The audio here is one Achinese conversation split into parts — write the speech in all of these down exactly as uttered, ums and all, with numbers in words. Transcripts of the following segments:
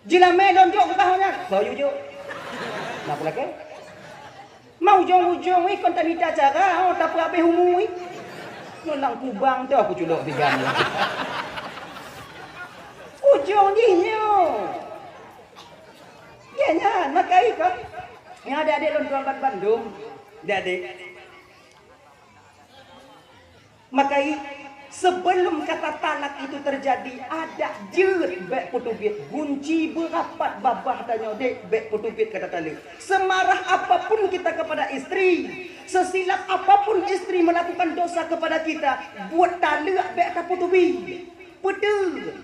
Jilamé lôn jok keubah nyan. Soe yue jok? Na peulakée? Ma ujong-ujong wih kon tamita cara, oh, tapeuabéh umu wih. Nyoe lam kubang teuh kuculok sigan. Ujong jih nyoe. Ya nyan, makai kon. Nyan adék-adék lôn tuan bandum. Adék-adék. Makai, sebelum kata talak itu terjadi, adak jeuet bék peuteubiet, gunci beurapat babah tanyoe dék bék peuteubiet kata talak. Semarah apapun kita kepada istri, sesilap apapun istri melakukan dosa kepada kita, buet talak bék tapeuteubiet. Peuteubiet.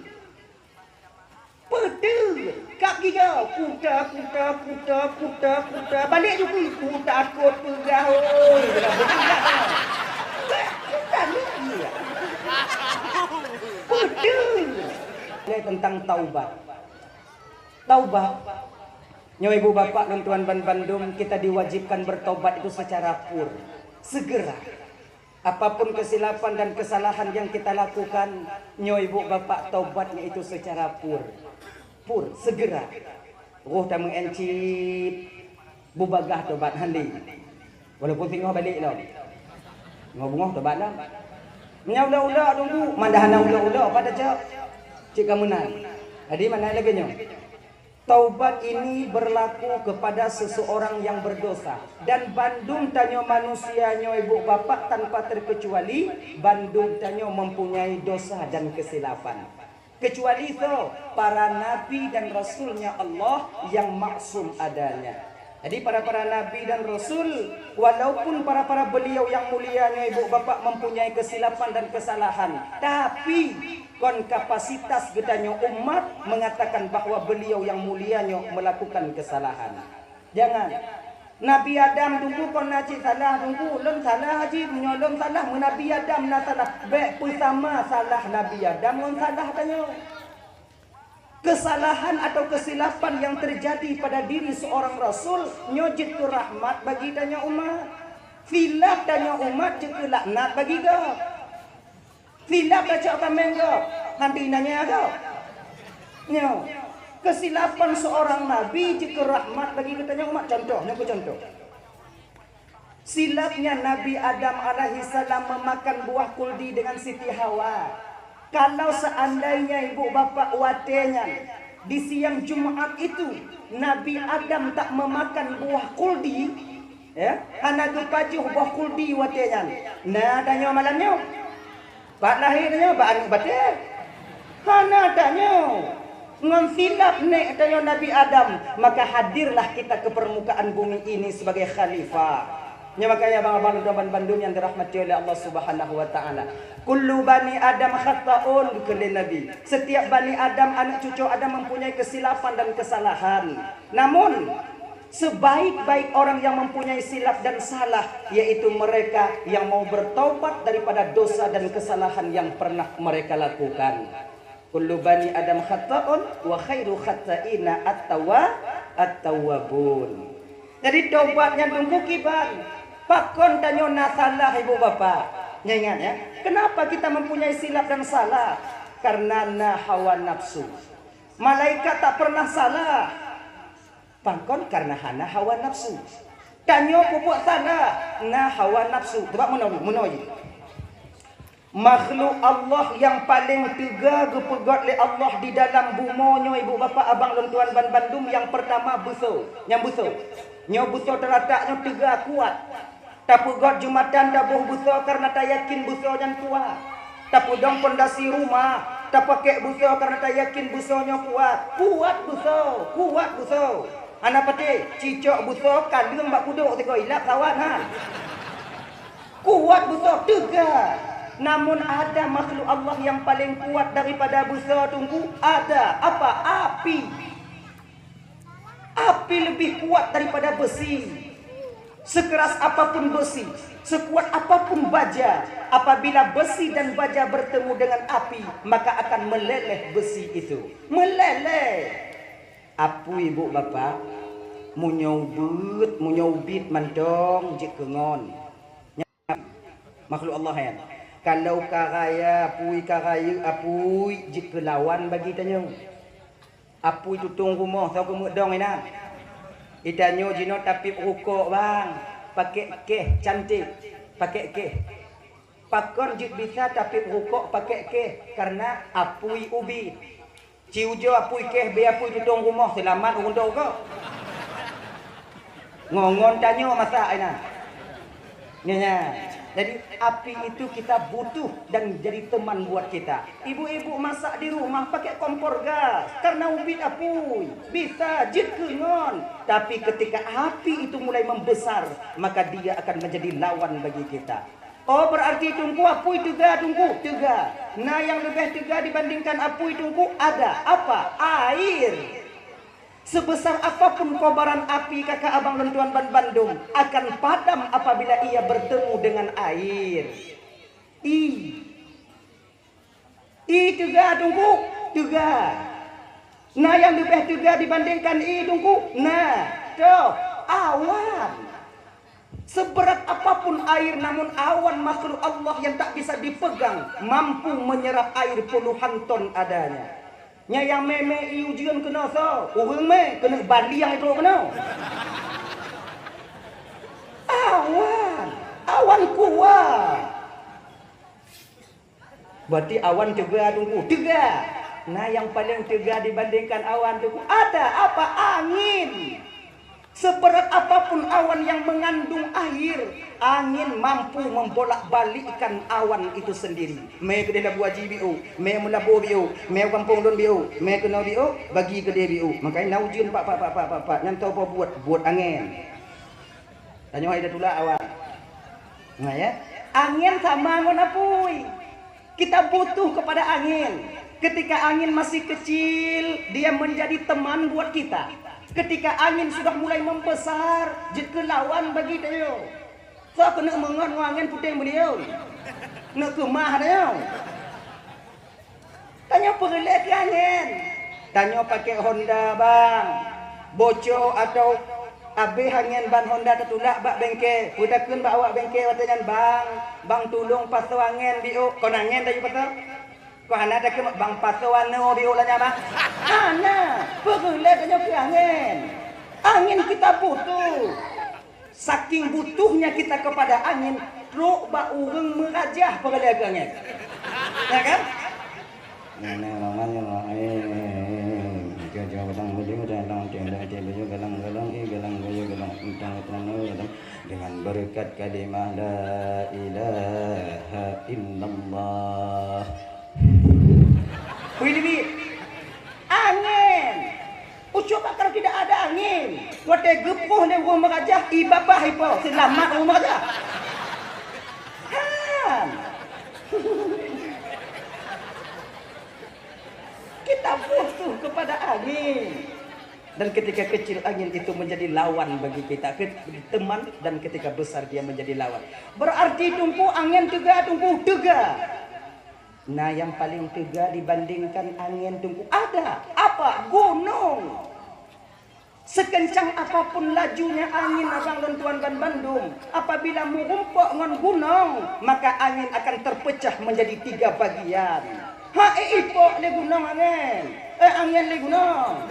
Peuteubiet. Kap giga. Kuta, kuta, kuta, kuta, kuta. Balek jukui. Kutakot peugah, oi. Kuta ni iya. Peuteubiet. Nilai tentang taubat. Taubat. Nyoe ibu bapak dan tuan ban bandum, kita diwajibkan bertobat itu secara pur, segera. Apapun kesilapan dan kesalahan yang kita lakukan, nyoe ibu bapak taubatnya itu secara pur. Pur, segera. Roh tameu'en cit, bubagaih tobat handi. Walaupun singoh balek lom. Singoh beungoh tobat lom. Meunyoe ulok-ulok tunggu, mandah hana ulok-ulok, pada cok. Cit ka meunan. Jadi, mana lagée nyoe? Taubat ini berlaku kepada seseorang yang berdosa, dan bandum tanyoe manusia nyoe ibu bapak tanpa terkecuali, bandum tanyoe mempunyai dosa dan kesilapan. Kecuali soe? Para nabi dan rasulnya Allah yang maksum adanya. Jadi para-para nabi dan rasul, walaupun para-para beliau yang mulia nyoe ibu bapak mempunyai kesilapan dan kesalahan, tapi kon kapasitas geutanyoe umat mengatakan bahwa beliau yang mulia nyoe melakukan kesalahan. Jangan. Nabi Adam tunggu kon na cit salah tunggu, lôn salah jih, meunyoe lôn salah, meu Nabi Adam na salah, bék peusama salah Nabi Adam ngon salah tanyoe. Kesalahan atau kesilapan yang terjadi pada diri seorang rasul nyoe jeuet keu rahmat bagi tanyoe umat. Silap tanyoe umat jeuet keu laknat bagi gob. Silap tacok tameng gob, han teuinanya gob. Nyoe, kesilapan seorang nabi jeuet keu rahmat bagi geutanyoe umat. Contoh, nyoe keu contoh. Silapnya Nabi Adam alaihissalam memakan buah kuldi dengan Siti Hawa. Kalau seandainya ibu bapak watée nyan di siang Jumat itu Nabi Adam tak memakan buah kuldi, ya, hana geupajoh buah kuldi watée nyan, na tanyoe malam nyoe? Pat lahé tanyoe bak aneuk batée? Hana tanyoe. Ngon silap nék tanyoe Nabi Adam, maka hadirlah kita ke permukaan bumi ini sebagai khalifah. Nyoe makanya abang-abang dan bandum yang dirahmati oleh Allah Subhanahu wa taala. Kullu bani Adam khata'un, kheun lé Nabi. Setiap bani Adam, aneuk cucu Adam mempunyai kesilapan dan kesalahan. Namun, sebaik-baik orang yang mempunyai silap dan salah, yaitu mereka yang mau bertaubat daripada dosa dan kesalahan yang pernah mereka lakukan. Kullu bani Adam khata'un wa khairu khata'ina at-tawwa-, at-tawwabun. Jadi tobat nyan teungku kiban. Pakon tanyoe na salah ibu bapak? Nyoe ingat ya. Kenapa kita mempunyai silap dan salah? Karena na hawa nafsu. Malaikat tak pernah salah. Pakon? Karena hana hawa nafsu. Tanyoe peubuet salah, na hawa nafsu. Coba meunoe, meunoe jih. Makhluk Allah nyang paleng teuga geupeugét lé Allah di dalam bumoe nyoe, ibu bapak abang lôn tuan ban bandum, nyang peurtama beusoe. Nyang beusoe. Nyoe beusoe teuratak nyoe teuga kuat. Tapeugét jumatan taboh beusoe kareuna tayakin beusoe nyan kuat. Tapeudong pondasi rumah, tapakék beusoe kareuna tayakin beusoe nyoe kuat. Kuat beusoe, kuat beusoe. Hana patéh, cicok beusoe kaleueng bak kudok sigoe ilap sawan ha. Kuat beusoe teuga. Namun ada makhluk Allah yang paling kuat daripada beusoe teungku? Ada. Apa? Api. Api lebih kuat daripada besi. Sekeras apapun besi, sekuat apapun baja, apabila besi dan baja bertemu dengan api, maka akan meleleh besi itu. Meleleh. Apui ibu bapak, meunyoe ubit, meunyoe ubit mantong jeuet keu ngon. Makhluk Allah nyan. Kalau ka raya apui, ka rayeuk apui, jeuet keu lawan bagi tanyoe. Apui tutong rumoh soe keumeudong inan. Itanyoe jinoe tapiep rukok bang, pakèk keh cantik, pakèk keh. Pakon jeuet bisa tapiep rukok pakèk keh? Karena apui ubit. Ci ujoe apui keh, bèe apui tutong rumoh, seulamat ureueng tôk gob. Ngon-ngon tanyoe masak inan. Nyan, nyan. Jadi api itu kita butuh dan jadi teman buat kita. Ibu-ibu masak di rumah pakai kompor gas karena ubit apui. Bisa jeuet keu ngon. Tapi ketika api itu mulai membesar, maka dia akan menjadi lawan bagi kita. Oh, berarti Teungku apui teuga, Teungku? Teuga. Nah, yang lebih teuga dibandingkan apui Teungku ada. Apa? Air. Sebesar apapun kobaran api kakak abang lôn tuan banbandum akan padam apabila ia bertemu dengan air. I. I teuga Teungku, teuga. Nah, yang lebih teuga dibandingkan i Teungku, nah, toh, awan. Seberat apapun air, namun awan makhluk Allah yang tak bisa dipegang, mampu menyerap air puluhan ton adanya. Nyan nyang mé-mé ié ujeuen keunoe soe? Ureuëng mé keuneuk baliang trok keunoe. Awan, awan kuat. Berarti awan teuga Teungku, teuga. Nah, yang paling teuga dibandingkan awan Teungku, ada apa? Angin. Seberat apapun awan yang mengandung air, angin mampu membolak-balikkan awan itu sendiri. Mé keudeh Labu Aji biôk, mé Meulaboh biôk, mé gampông lôn biôk, mé keunoe biôk, bagi keudeh biôk. Makanya na ujeuen pak, pak, pak, pak, pak, pak, nyan toh buet, buet angén. Tanyoe hai tatulak awan. Nah, ya. Angin sama ngon apui. Kita butuh kepada angin. Ketika angin masih kecil, dia menjadi teman buat kita. Ketika angin sudah mulai membesar, jeuet keu lawan bagi tanyoe. Soe keuneuk meungon ngon angin puténg beulion. Neuk keumah tanyoe. Tanyoe peureulée keu angén. Tanyoe pakai Honda, bang. Boco atau abéh angén ban Honda tatulak bak bengke. Peutakheun bak awak bengke watée nyan, "Bang, bang tulông pasoe angén biôk." Kon angén tayue pasoe? Kon hana takheun, "Bang pasoe anoe biôk lanya, bang." Hana, peureulée tanyoe keu angén. Angén kita butuh. Saking butuhnya kita kepada angin, trok bak ureuëng meurajah peureulée keu angén. Ya kan? Bismillahirrahmanirrahim. Jaja galang baju, galang tiada tiada baju, galang galang, eh, galang baju, galang entang tanah, galang. Dengan berkat kalimah la ilaha illallah. Wih, Nabi. Angin. Ucok bak kalau tidak ada angin, watée geupoh lé ureuëng meurajah, i babah ipo, seulamat ureuëng meurajah. Han. Kita butuh kepada angin. Dan ketika kecil angin itu menjadi lawan bagi kita, ke-, teman, dan ketika besar dia menjadi lawan. Berarti Teungku angin teuga, Teungku teuga. Nah, yang paling teuga dibandingkan angin Teungku ada. Apa? Gunong. Sekencang apapun lajunya angin abang dan tuan banbandum, apabila meurumpok ngon gunong, maka angin akan terpecah menjadi tiga bagian. Ha, eh, ipok lé gunong angin. Eh, angin lé gunong.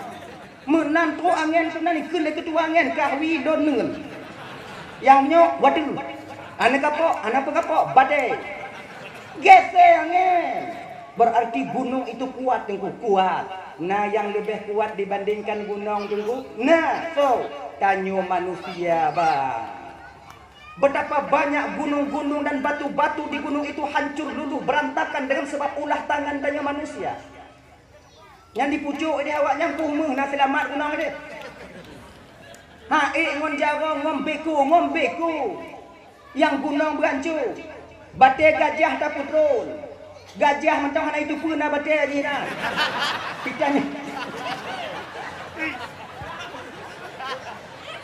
Meunan trok angén keunan ikheun lé keutua angén, "Kahwi lôn neuen." Nyang nyoe wateue. Aneuk kapok, aneuk peukapok, badée. Geusée angén. Berarti gunong itu kuat, Teungku, kuat. Nah, nyang leubeh kuat dibandingkan gunong, Teungku. Nah, so, tanyoe manusia, bang. Betapa banyak gunung-gunung dan batu-batu di gunung itu hancur luluh berantakan dengan sebab ulah tangan tanyoe manusia. Nyang dipucok di awak nyan peue meuh na seulamat gunong deh. Ha, ék ngon jaroe, ngon beko, ngon beko. Nyang gunong beuancô. Batée gajah tapeutron. Gajah mantong hana jiteupeue na batée jih na. Kita ni.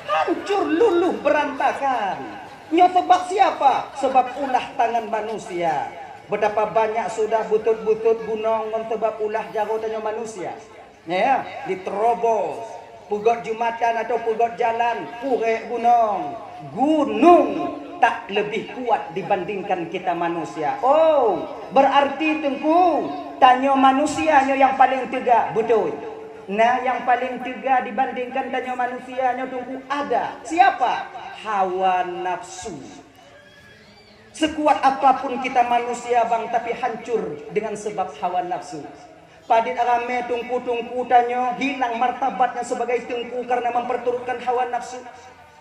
Hancur luluh berantakan. Nyoe sebab siapa? Sebab ulah tangan manusia. Betapa banyak sudah butôt-butôt gunong ngon sebab ulah jaroe tanyoe manusia. Ya, diterobos, peugöt jumatan atau peugöt jalan, purek gunong. Gunong tak lebih kuat dibandingkan kita manusia. Oh, berarti Teungku, tanyoe manusia nyoe nyang paleng teuga, beutôi. Nah, nyang paleng teuga dibandingkan tanyoe manusia nyoe Teungku ada. Siapa? Hawa nafsu. Sekuat apapun kita manusia bang, tapi hancur dengan sebab hawa nafsu. Padit ramé teungku-teungku tanyoe hilang martabatnya sebagai teungku karena memperturutkan hawa nafsu.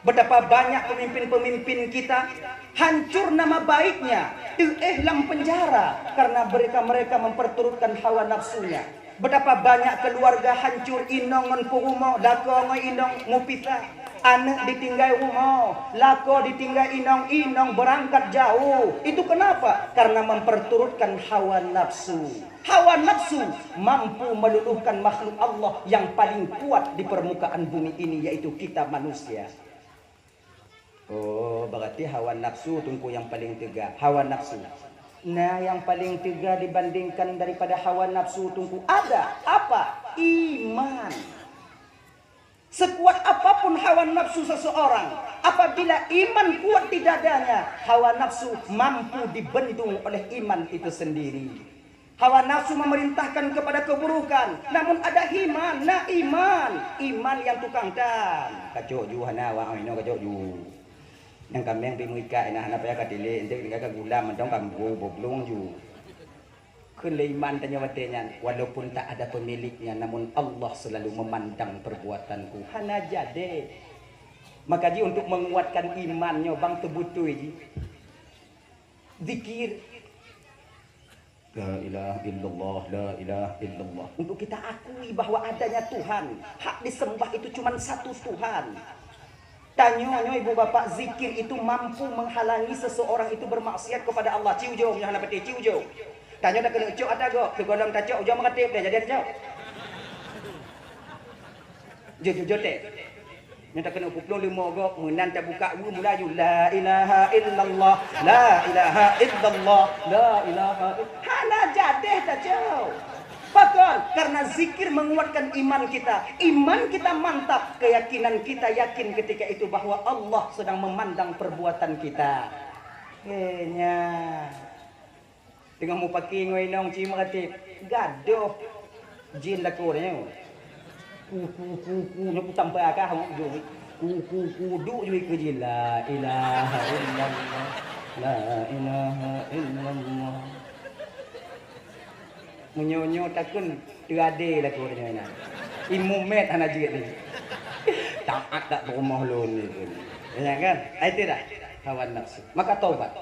Betapa banyak pemimpin-pemimpin kita hancur nama baiknya, teuéh lam penjara karena mereka-mereka memperturutkan hawa nafsunya. Betapa banyak keluarga hancur inong ngon peurumoh, lakoe ngon inong mupisah. Aneuk ditinggai rumoh, lakoe ditinggai inong, inong berangkat jauh. Itu kenapa? Karena memperturutkan hawa nafsu. Hawa nafsu mampu meluluhkan makhluk Allah yang paling kuat di permukaan bumi ini, yaitu kita manusia. Oh, berarti hawa nafsu Teungku yang paling teuga. Hawa nafsu. Nah, yang paling teuga dibandingkan daripada hawa nafsu Teungku ada apa? Iman. Sekuat apapun hawa nafsu seseorang, apabila iman kuat di dadanya, hawa nafsu mampu dibendung oleh iman itu sendiri. Hawa nafsu memerintahkan kepada keburukan, namun ada iman, na iman, iman yang tukang tan. Kacok ju hana awak inoe kacok ju. Nyang kaméng pi meuikat ina hana payah katilék, entek tinggai ka gula mantong kambu boblong ju. Kheun lé iman tanyoe watée nyan, walaupun tak ada pemiliknya, namun Allah selalu memandang perbuatanku. Hana jadi. Maka ji untuk menguatkan iman nyoe bang teubeutôi ji. Zikir. La ilaha illallah, la ilaha illallah. Untuk kita akui bahwa adanya Tuhan, hak disembah itu cuma satu Tuhan. Tanyoe nyoe ibu bapak, zikir itu mampu menghalangi seseorang itu bermaksiat kepada Allah. Ci ujong nyoe hana pati, ci ujong. Tanyoe dah keuneuk cok ata gob, sigohlom tacok ujong meuratéb deh, jadi tacok. Jeuet, jeuet, jeuet, eh. Nyoe takeuneuk peuplong leumo gob, meunan tabuka weue mula ju, "La ilaha illallah, la ilaha illallah, la ilaha ill-," hana jadeh tacok. Pakon? Karena zikir menguatkan iman kita. Iman kita mantap, keyakinan kita yakin ketika itu bahwa Allah sedang memandang perbuatan kita. Hanya. Teungoh mupaki ngon inong ci meuratéb, gadoh jin lakoe nyoe. Ku, ku, ku, ku, nyoe kutampa kah ngon ujong. Ku, ku, ku, duek ju ikeue jin, "La ilaha illallah, la ilaha illallah." Meunyoe-nyoe takheun teuadé lakoe nyoe na. Imeum mét hana jeuet ni. Taat dak peurumoh lôn ni. Ya kan? Ai teudah hawa nafsu. Maka taubat.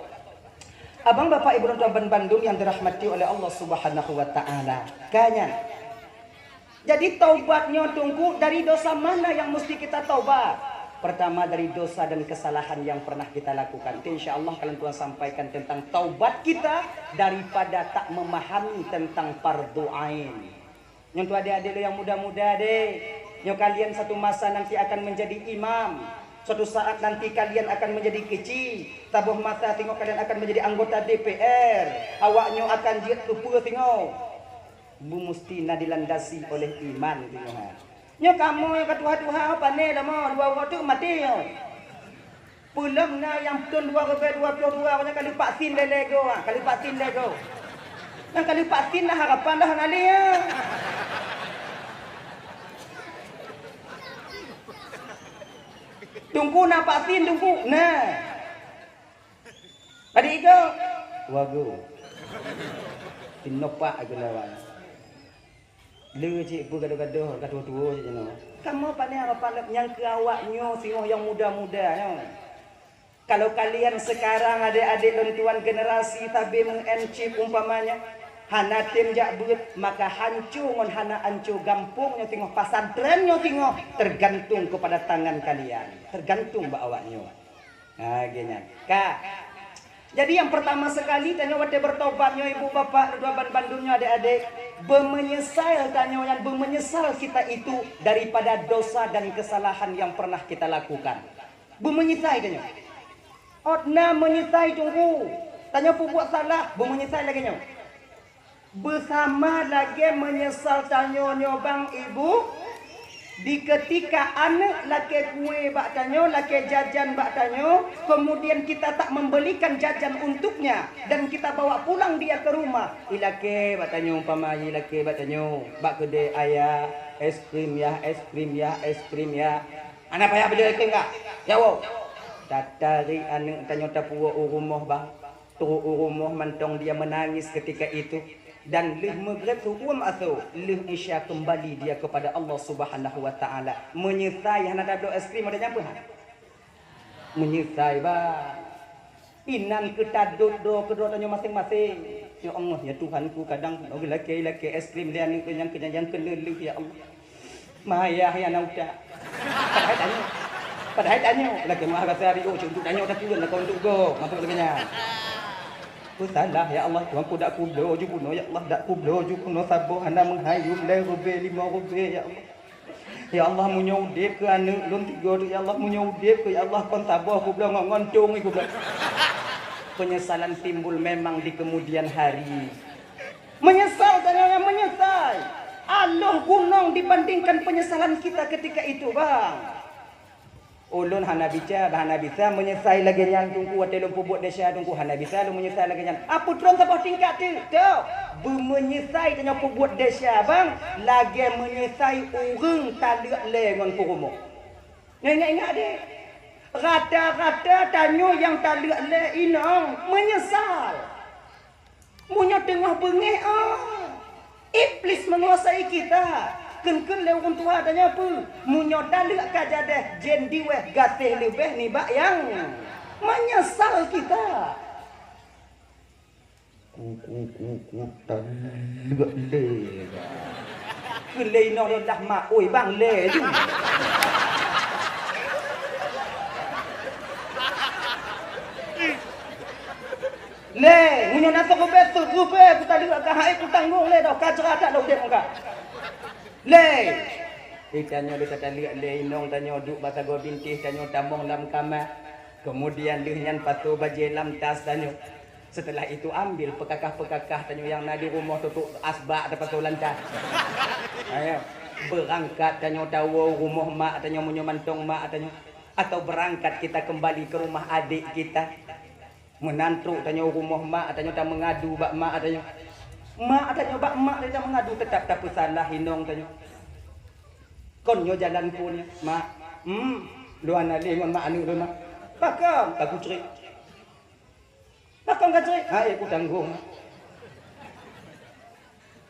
Abang, bapak, ibu, dan teman bandum yang dirahmati oleh Allah Subhanahu wa Ta'ala. Ka nyan. Jadi, taubat nyoe Teungku, dari dosa mana yang mesti kita taubat? Pertama, dari dosa dan kesalahan yang pernah kita lakukan. Insya Allah, kalian Tuhan sampaikan tentang taubat kita daripada tak memahami tentang fardu ain. Nyoe tu adik-adik lo yang muda-muda deh. Nyoe kalian satu masa nanti akan menjadi imam. Suatu saat nanti kalian akan menjadi keuci. Saboh masa singoh kalian akan menjadi anggota D P R. Awak nyoe akan jeuet keu peue singoh? Beumusti na dilandasi oleh iman singoh. Nyoe kamoe nyang ka tuha-tuha pane lama dua uroe teuk maté nyoe. Peulom na nyang thon dua ribèe dua ploh dua nyan ka leupah sin lé-lé go, ha, ka leupah sin lé go. Nyang ka leupah sin na harapan dah na lé, ha. Teungku na vaksin Teungku? Na. Padum igoe? Wagoe. Tinopak igoe lawan. Le cit peue gadoh-gadoh ka tuwo-tuwo cit nyoe. Kamoe pane harapan nyang keu awak nyoe singoh nyang muda-muda nyoe. Kalau kalian sekarang adik-adik lôn tuan generasi sabe meu'en chip umpamanya, hana tem jak beuet, maka hanco ngon hana hanco gampông nyoe singoh, pasantren nyoe singoh, tergantung kepada tangan kalian, tergantung bak awak nyoe. Ha, geuh nyan. Ka. Jadi, yang pertama sekali, tanyoe watèe bertobat nyoe, ibu bapak, dua ban bandum nyoe, adik-adik, beumeunyeusal tanyoe nyan, beumeunyeusal kita itu daripada dosa dan kesalahan yang pernah kita lakukan. Beumeunyeusai tanyoe. Ôt na meunyeusai teungku. Tanyoe peubuet salah, beumeunyeusai lagèe nyoe. Beusama lagèe meunyeusal tanyoe nyoe bang ibu, di keutika aneuk lakèe kue bak tanyoe, lakèe jajan bak tanyoe, kemudian kita tak membelikan jajan untuknya dan kita bawa pulang dia ke rumah. Ilakèe bak tanyoe umpama ilakèe bak tanyoe, bak keudè ayah, Es krim yah, es krim yah, es krim yah. Hana payah beli es krim kah? Ya, wow. Tatarék aneuk tanyoe tapuwoe u rumoh, bang. Trok u rumoh mantong dia menangis ketika itu. Dan lheueh meugreb tu uem asoe, lheueh Isya kembali dia kepada Allah Subhanahu wa Taala. Meunyeusai hana tabloe es krim, ada nyang peue, ha? Meunyeusai, bah. Inan keu tadot droe keudroe tanyoe maséng-maséng. Ya Allah, ya Tuhanku, kadang geulakée-lakée es krim lé aneuk nyang keujang-jang keuneuleuh, ya Allah. Mayah ya na utak. Padahai tanyoe. Padahai tanyoe. Lakée meuah rasa riôh, cuk, untuk tanyoe tapi lakoe untuk gob. Mantong lagée nyan. Ku salah, ya Allah, Tuhanku, dak kubloe ju bunoe, ya Allah, dak kubloe ju bunoe saboh hana meuhai yum lhée rubée, limong rubée, ya Allah. Ya Allah, meunyoe udeb keu aneuk lôn tiga tu, ya Allah, meunyoe udeb keu, ya Allah, kon saboh kubloe ngon, ngon tong kubloe. Penyesalan timbul memang di kemudian hari. Menyesal tanyoe nyang menyesai. Aloh gunong dibandingkan penyesalan kita ketika itu, bang. Ulôn hana bica, hana bisa menyesai lagée nyan, Teungku, watée lôn peubuet desya, Teungku, hana bisa lôn menyesai lagée nyan. Apeue tron saboh tingkat teuk? Toh, beumenyesai tanyoe peubuet desya, bang, lagée menyesai ureuëng taleuek lé ngon peurumoh. Nyoe ingat-ingat deh, rata-rata tanyoe nyang taleuek lé inong menyesal. Meunyoe teungoh beungéh, oh, Iblis menguasai kita. Kheun-kheun lé ureuëng tuha tanyoe peue? Meunyoe taleuek ka jadeh, jén diweh gaséh leubeh nibak nyang menyesal kita. Ku, ku, ku, ku, taleuek lé. Keu lé inoe dah mak, oi bang, lé ju. Lé, meunyoe na sok rubée, sok rubée, kutaleuek ka hai kutanggong lé doh, ka jrat that lé udeb muka. Lé. Di tanyoe lé tataleuek lé inong tanyoe duek bak sagoe bintéh tanyoe tamong lam kama. Kemudian lheueh nyan pasoe bajée lam tas tanyoe. Setelah itu ambil peukakah-peukakah tanyoe nyang na di rumoh tutuk asbak tapasoe lam tas. Ayo, beurangkat tanyoe tawoe rumoh mak tanyoe meunyoe mantong mak tanyoe. Atau berangkat kita kembali ke rumah adik kita. Meunan trok tanyoe rumoh mak tanyoe tameungadu bak mak tanyoe. Mak tanyoe bak mak tanyoe tameungadu, teutap tapeusalah inong tanyoe. Kon nyoe jalan phon nyoe, mak. Hmm, lôn hana lé ngon mak aneuk lôn, mak. Pakon ka kucrét? Pakon ka cret? Hai, kutanggong, mak.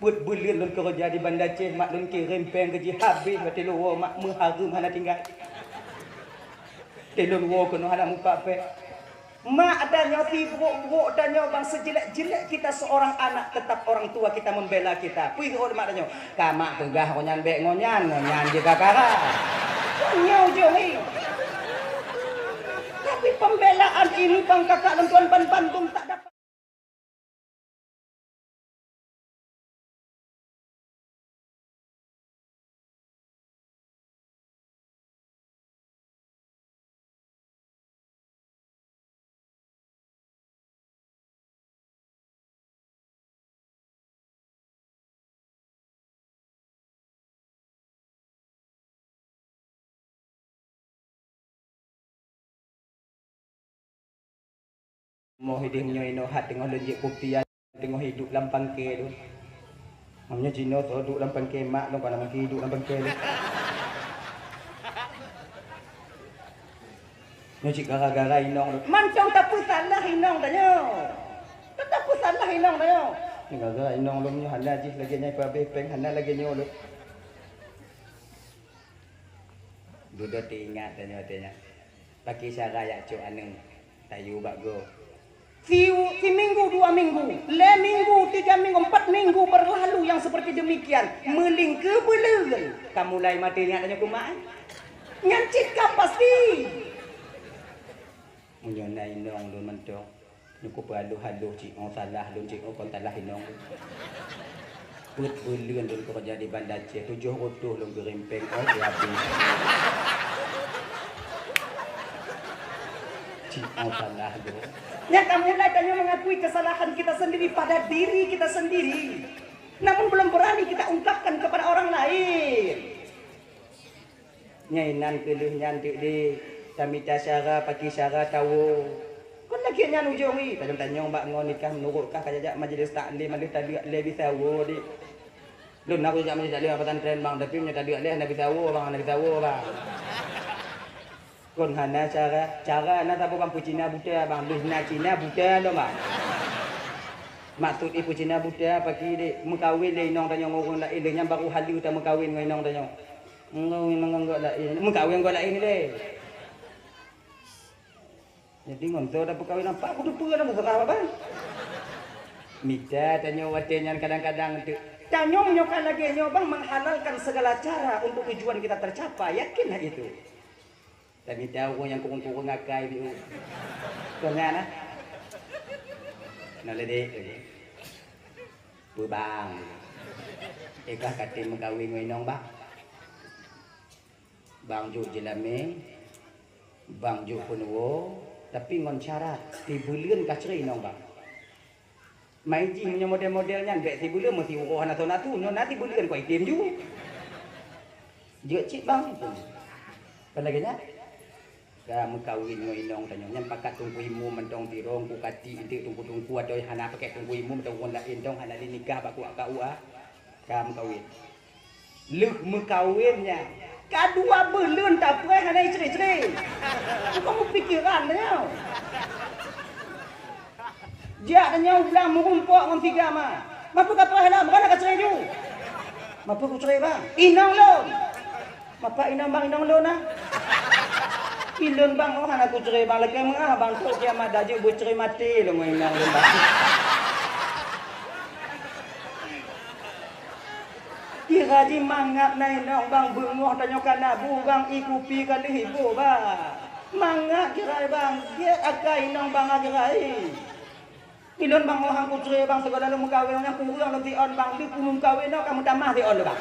Peuet buleuen lôn keureuja di Banda Aceh, mak, lôn kirém péng gaji habéh, watée lôn woe mak meuhareuem hana tinggai. Tée lôn woe keunoe hana mupat péng. Mak tanyoe sibrok-brok tanyoe bang, sejelek-jelek kita seorang anak, tetap orang tua kita membela kita. Peue rhot mak tanyoe? Ka mak peugah ngon nyan bék ngon nyan, ngon nyan jih ka kara. Nyoe ujong nyoe. Tapi pembelaan ini bang kakak lôn tuan ban bandum tak dapat. Moh idéh nyoe inoe hat teungoh lôn jép kupi, teungoh iduek lam pangke tu. Nyoe jinoe soe duek lam pangke mak lôn, kana mungken iduek lam pangke lôn. Nyoe cit gara-gara inong lôn. Mantong tapeusalah inong tanyoe. Tapeusalah inong tanyoe. Gara-gara inong lôn nyoe hana jih lagée nyan, peuhabéh péng hana lagée nyoe lôn. Dudoe teuingat tanyoe teuingat. Pakisyara jak cok aneuk tayue bak gob. Si, siminggu dua minggu, lhée minggu, tiga minggu, empat minggu berlalu yang seperti demikian, meulingkeu buleuen ka mulai maté nyak tanyoe kumat. Nyan cit ka pasti. Meunyoe na inong lôn mantong, nyoe kupeuraloh-haloh cit ngon salah lôn cit ngon kon salah inong lôn. Peuet buleuen lôn keureuja di Banda Aceh, tujoh reutôh lôn geurim péng ôh sihabéh. Cit ngon salah lôn. Nyang ka mulai tanyoe mengakui kesalahan kita sendiri pada diri kita sendiri. Namun belum berani kita ungkapkan kepada orang lain. Nyan inan keu lheueh nyan teuk deh, tamita syara, pakisyara tawoe. Kon lagée nyan ujong ih, tanyong-tanyong bak ngon nikah meunurot kah ka jak-jak majelis taklim, lheueh taleuek lé bisa woe deh. Lôn na kujak meunyoe jak lé pesantren bang, tapi meunyoe taduek lé hana bisa woe bang, hana bisa woe bang. Kon hana cara, cara na saboh bang peucina buta bang, lheueh na Cina buta lom bang. Maksud ipeucina buta paki dek meukawen lé inong tanyoe ngon ureueng laén, lheueh nyan baru haleue tameukawen ngon inong tanyoe. Enggak, memang enggak laén. Meukawen enggak laén lé. Jadi ngon soe tapeukawen apa? Kuteupeu lam seurah babah. Mita tanyoe watée nyan kadang-kadang tu. Tanyoe meunyoe ka lagée nyoe bang menghalalkan segala cara untuk tujuan kita tercapai, yakinlah itu. Tamita ureueng nyang kureueng-kureueng akai biu. Kon nyan nah. Nah ledek. Peubang. Eka katem meukawen ngon inong bang. Bang jok jeulamé, bang jok peunuwoe, tapi ngon syarat, sibeuleuen ka cre inong bang. Mai jih meunyoe model-model nyan, bék sibeuleuen meusiuroe hana soe-soe, nyoe na sibeuleuen kok item ju. Jeuet cit bang. Kon lagée nyan? Ka meukawen ngon inong tanyoe, nyan pakat teungku imum mantong tirong, ku kati inti teungku-teungku atau hana pakai teungku imum atau ureueng laén tong hana lé nikah bak ku aka ua. Ka meukawen. Lheueh meukawen nyan, ka dua beuleuen tapreh hana icre-cre. Bukan pikeran tanyoe. Jak tanyoe ulang meurumpok ngon si Gama. Mapeue ka preh lom, kana ka cre ju? Mapeue kucre bang? Inong lôn. Mapak inong bang, inong lôn ah. Ilôn bang, oh hana kucre bang, lakée meuah bang, kok kiamat dajeu beucre maté lôn ngon inong lôn bang. Kira jih mangat na inong bang, beungoh tanyoe ka nabu bang, i kupi ka lheueh iboh bang. Mangat kira bang, jeuet akai inong bang kira. Ilôn bang, oh han kucre bang, sigoe lôn meukawen nyang kureueng lôn tiôn bang, di pulung kawen nyoe ka meutamah tiôn lôn bang.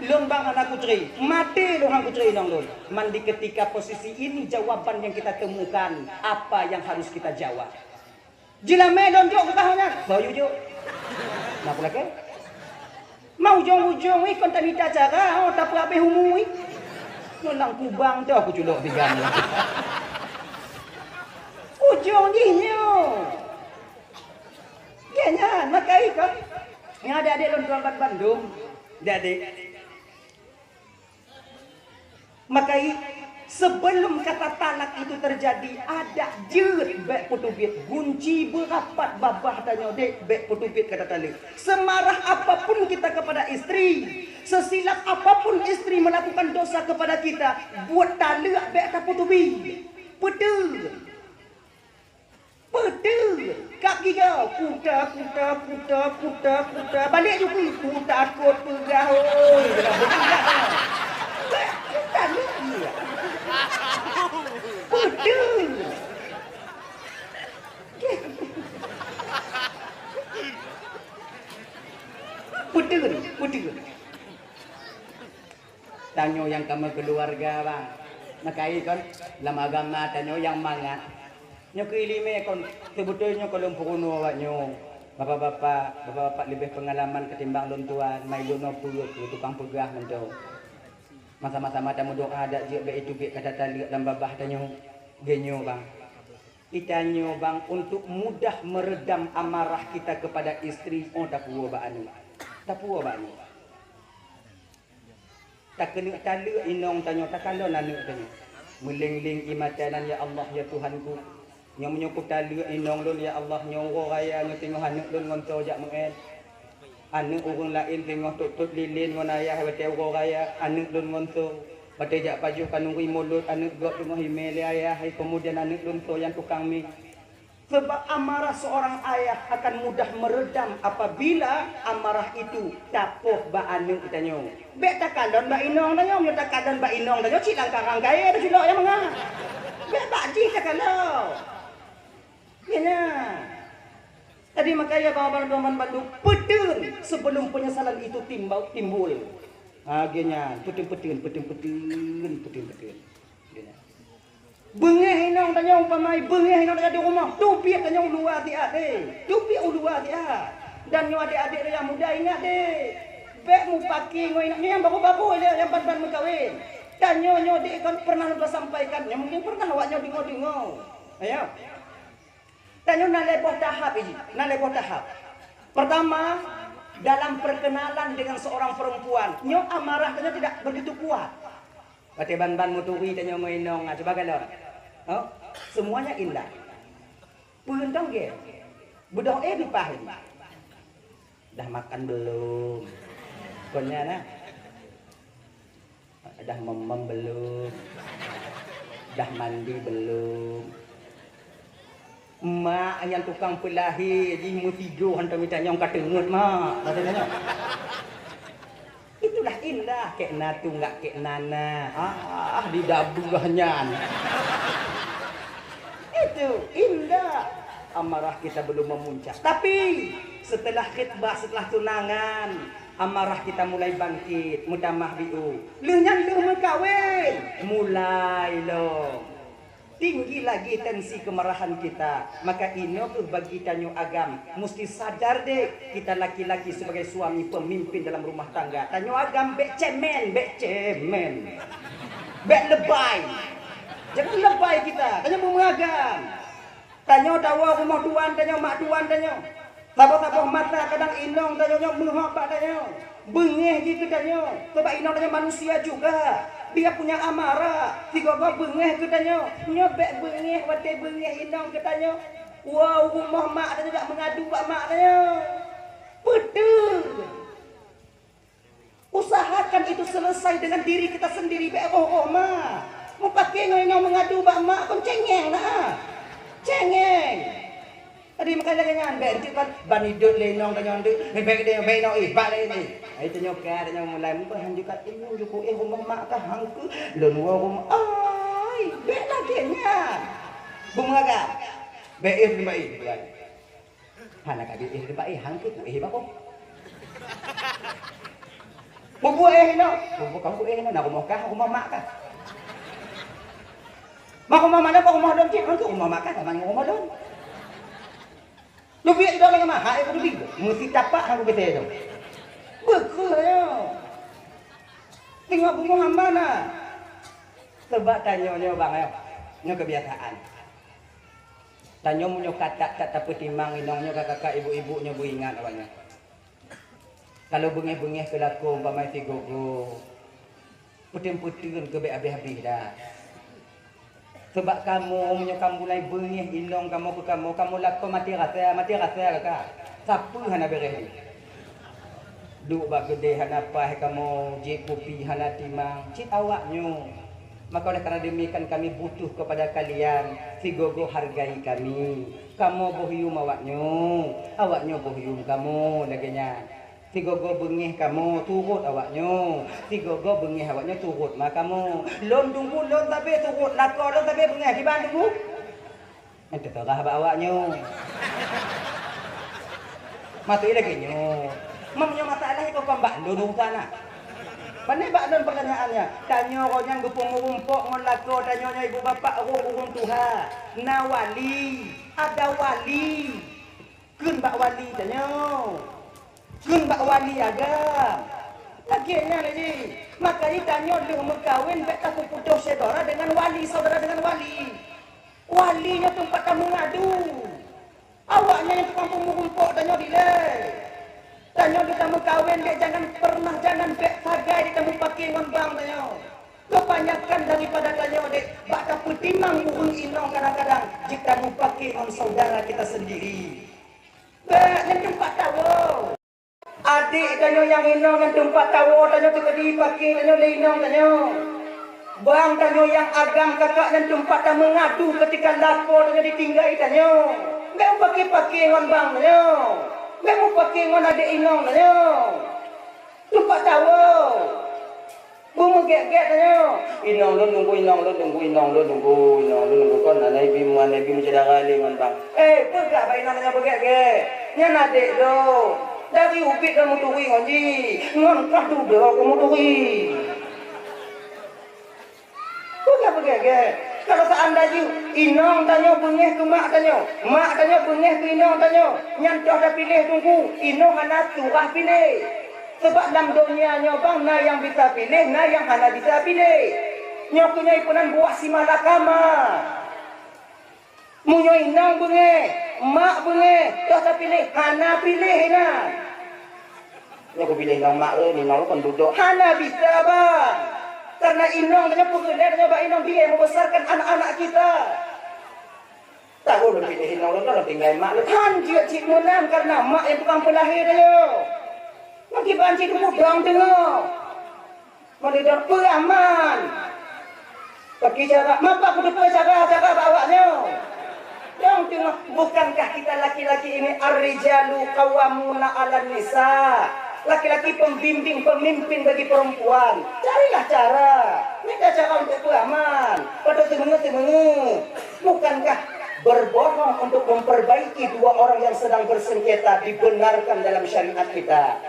Lôn bang hana kucre, maté lôn han kucre inong lôn. Man di ketika posisi ini jawaban yang kita temukan, apa yang harus kita jawab? Jeulamé lôn jok keu kah nyan. Soe yue jok? Na peulakée? Ma ujong-ujong wih kon tamita cara, oh, tapeuhabéh umu wih. Nyoe lam kubang teuh kuculok tiga nyoe. Ujong jih nyoe. Nyan, nyan, makai kon. Nyan adek-adek lôn tuan ban bandum. Adek-adek. Makai, sebelum kata talak itu terjadi, adak jeuet bék peuteubiet gunci beurapat babah tanyoe dek bék peuteubiet kata talak. Semarah apapun kita kepada istri, sesilap apapun istri melakukan dosa kepada kita, buet talak bék tapeuteubiet. Peuteubiet. Peuteubiet. Kap giga. Kuta, kuta, kuta, kuta, kuta. Balik ju pi. Kutakot peugah, oi. Kuta, kuta. Peuteubiet. Peuteubiet, peuteubiet. Tanyoe nyang ka meukeuluwarga, bang. Makai kon, lam agama tanyoe nyang mangat. Nyoe keu ileumèe kon, seubeutôi nyoe kon lôn peurunoe awak nyoe. Bapak-bapak, bapak-bapak leubeh peungalaman ketimbang lôn tuan, mai lôn nyoe peue keu tukang peugah mantong. Sama-sama tameudoa dak jeuet bèk iteubiet kata taleuek lam babah tanyoe. Geutanyoe, bang. Geutanyoe, bang, untuk mudah meredam amarah kita kepada istri, oh, tapuwoe bak aneuk. Tapuwoe bak aneuk. Takeuneuk taleuek inong tanyoe, takalon aneuk tanyoe. Meuleng-leng ie mata nan, "Ya Allah, ya Tuhanku, nyoe meunyoe kutaleuek inong lôn, ya Allah, nyoe uroe raya nyoe teungoh aneuk lôn ngon soe jak meu'èn. Aneuk ureueng laén teungoh tot-tot lilén ngon ayah watèe uroe raya, aneuk lôn ngon soe. Watèe jak pajoh khanuri mulod, aneuk gob teungoh imè lé ayah, hai keumudian aneuk lôn soe nyang tukang mi." Sebab amarah seorang ayah akan mudah meredam apabila amarah itu tapoh bak aneuk tanyoe. Bèk takalon bak inong tanyoe, meunyoe takalon bak inong tanyoe, cit lam karang kayèe teuculok nyang mangat. Bèk bak jih takalon. Nyan. Jadi, makanya, bang-bang, bang-bang bandum, peuteun sebelum penyesalan itu timbau-, timbul. Ha, geuh nyan, peuteun-peuteun, peuteun-peuteun, peuteun-peuteun. Geuh nyan. Beungèh inong tanyoe, umpama beungèh inong tanyoe di rumoh, teubiet tanyoe u luwa siat, eh. Teubiet u luwa siat. Dan nyoe adék-adék nyang muda, ingat, eh. Bèk mupaki ngon inong nyang baru-baru aja nyang ban-ban meukawen. Tanyoe nyoe dek kon pernah lôn sampaikan, nyoe mungkin pernah awak nyoe deungoe-deungoe. Ayo. Tanyoe na lhèe boh tahap jih, na lhèe boh tahap. Pertama, Dalam perkenalan dengan seorang perempuan, nyoe amarah tanyoe tidak begitu kuat. Watée ban-ban meuturi tanyoe ngon inong, ah, cuba kalon. Oh, semuanya indah. Peue tong gét? Beudôh éh dipaih. Dah makan belum? Kon nyan na. Dah memem belum? Dah mandi belum? Mak nyang tukang peulahé jih meusigoe hantom mita nyang ka teungeut, Mak. Kata nyoe. Itulah indah kek na tunggak kek nana. Ah, di dabeuh nyan. Itu indah. Amarah kita belum memuncak. Tapi setelah khitbah, setelah tunangan, amarah kita mulai bangkit, meutamah biu. Lheueh nyan lheueh meukawen, mulai lom. Tinggi lagi tensi kemarahan kita. Maka inoe kheueh bagi tanyoe agam musti sadar deh, kita laki-laki sebagai suami pemimpin dalam rumah tangga. Tanyoe agam bék cemen, bék cemen. Bék lebai. Jangan lebai kita. Tanyoe beumeugam. Tanyoe tawoe rumoh tuan tanyoe, mak tuan tanyoe. Saboh-saboh masa kadang inong tanyoe nyoe meuhok bak tanyoe. Beungéh jih keu tanyoe. Sabab inong tanyoe manusia juga. Dia punya amarah. Sigoe-goe beungéh keu tanyoe. Nyoe bék beungéh watée beungéh inong keu tanyoe. Woe u rumoh mak tanyoe jak meungadu bak mak tanyoe. Beutôi. Usahakan itu selesai dengan diri kita sendiri, bék roh-roh mak. Meupaké ngon inong meungadu bak mak kon cengeng na. Cengeng. Jadi makanya lagée nyan, bék dikeue ban, ban idot lé inong tanyoe deuek, bék deh, bék inong ih, bak lé ni. Ai tanyoe ka, tanyoe mulai meubahan juga inong jukuk éh rumoh mak ka hangkeu lôn woe rumoh. Ai, bék lagée nyan. Beumeugah. Bék éh rumoh ih. Hana ka jeuet éh rimba éh, hangkeu ku éh bagoe. Bubuet éh inoe, bubuet kamoe éh inoe, na rumoh kah, rumoh mak kah? Mak rumoh mana, mak rumoh lôn cit, hangkeu rumoh mak kah, sama ngon rumoh lôn. Lubiek idong lagée maha éh ku lubiek, meusi tapak hangkeu geuté tu. Beukeuh nyoe. Teungoh bumoe hamba na. Sebab tanyoe nyoe bang, nyoe kebiasaan. Tanyoe meunyoe ka that-that tapeutimang inong nyoe ka kakak ibu-ibu nyoe beuingat awaknyoe. Kalau beungéh-beungéh keu lakoe umpama sigoe-goe, peuteun-peuteun keu bék habéh-habéh dah. Sabab kamoe meunyoe ka mulai beungéh inong kamoe keu kamoe, kamoe lakoe maté rasa, maté rasa ka. Sapeue hana beureh jih. Duek bak keudè hana paih kamoe, jieb kupi hana timang, cit awaknyoe. Maka oleh karena demikian kami butuh kepada kalian, sigoe-goe hargai kami. Kamoe boh yuem awaknyoe, awaknyoe boh yuem kamoe, lagée nyan. Sigoe-goe beungéh kamoe, turot awaknyoe. Sigoe-goe beungéh awaknyoe, turot ma kamoe. Lôn tunggu, lôn sabe turot, lakoe lôn sabe beungéh, kiban tunggu. Nyan teuseurah bak awaknyoe. Maté lagée nyoe. Meunyoe masalah iko kon bak lôn urusan na. Pane bak lôn pertanyaannya, tanyoe roh nyang geupeumurumpok ngon lakoe tanyoe nyoe ibu bapak ureuëng-ureuëng tuha. Na wali, ada wali. Kheun bak wali tanyoe. Kheun bak wali agam. Lagée nyan lé jih. Makajih tanyoe lheueh meukawen bék tapeuputôh syedara deungon wali, saudara deungon wali. Wali nyoe teumpat tameungadu. Awaknyan nyang tukang peumurumpok tanyoe dilée. Tanyoe lheueh tameukawen bék jangan pernah jangan bék sagai di tameupaké ngon bang tanyoe. Keubanyakan daripada tanyoe dek bak tapeutimang ureuëng inong kadang-kadang jeuet tameupaké ngon saudara kita sendiri. Bék nyan teumpat tawoe. Adék tanyoe nyang inong nyan teumpat tawoe tanyoe teukeudi paké tanyoe lé inong tanyoe. Bang tanyoe nyang agam kakak nyan teumpat tameungadu keutika lakoe tanyoe ditinggai tanyoe. Bék mupaké-paké ngon bang tanyoe. Bék mupaké ngon adék inong tanyoe. Teumpat tawoe. Beumeugét-gét tanyoe. Inong lôn nunggu, inong lôn nunggu, inong lôn nunggu, inong lôn nunggu. Kon aneuk bim, aneuk bim syedara lé ngon bang. Eh, peugah bak inong tanyoe beugét-gét. Nyan adék lôn. Dari ubit lôn meuturi ngon jih. Ngon kah dudoe keu meuturi. Peugah beugét-gét. Kalau seandai jih inong tanyoe beungéh keu mak tanyoe, mak tanyoe beungéh keu inong tanyoe, nyan toh tapiléh teungku, inong hana surah piléh. Sabab lam donya nyoe bang na nyang bisa piléh, na nyang hana bisa piléh. Nyoe keuh nyoe ipeunan buah si malakama. Meunyoe inong beungéh, mak beungéh, toh tapiléh, hana piléh inan. Nyoe kupiléh inong mak lôn, inong lôn kon dudoe. Hana bisa, Bang. Karena inong nyoe peureulée nyoe bak inong dia yang membesarkan anak-anak kita. Tahu lôn piléh inong lôn, lôn tinggai mak lôn. Han jeuet cit meunan karena mak nyang tukang peulahé tanyoe. Meukiban cit mudong teungoh. Meunidong peuaman. Bagi cara, mapa kuteupeu cara-cara bak awak nyoe? Dong teungoh, bukankah kita laki-laki ini ar-rijalu qawwamuna 'alan nisa? Laki-laki pembimbing, pemimpin bagi perempuan. Carilah cara. Mita cara untuk peuaman. Pada teungoh-teungoh. Bukankah berbohong untuk memperbaiki dua orang yang sedang bersengketa dibenarkan dalam syariat kita?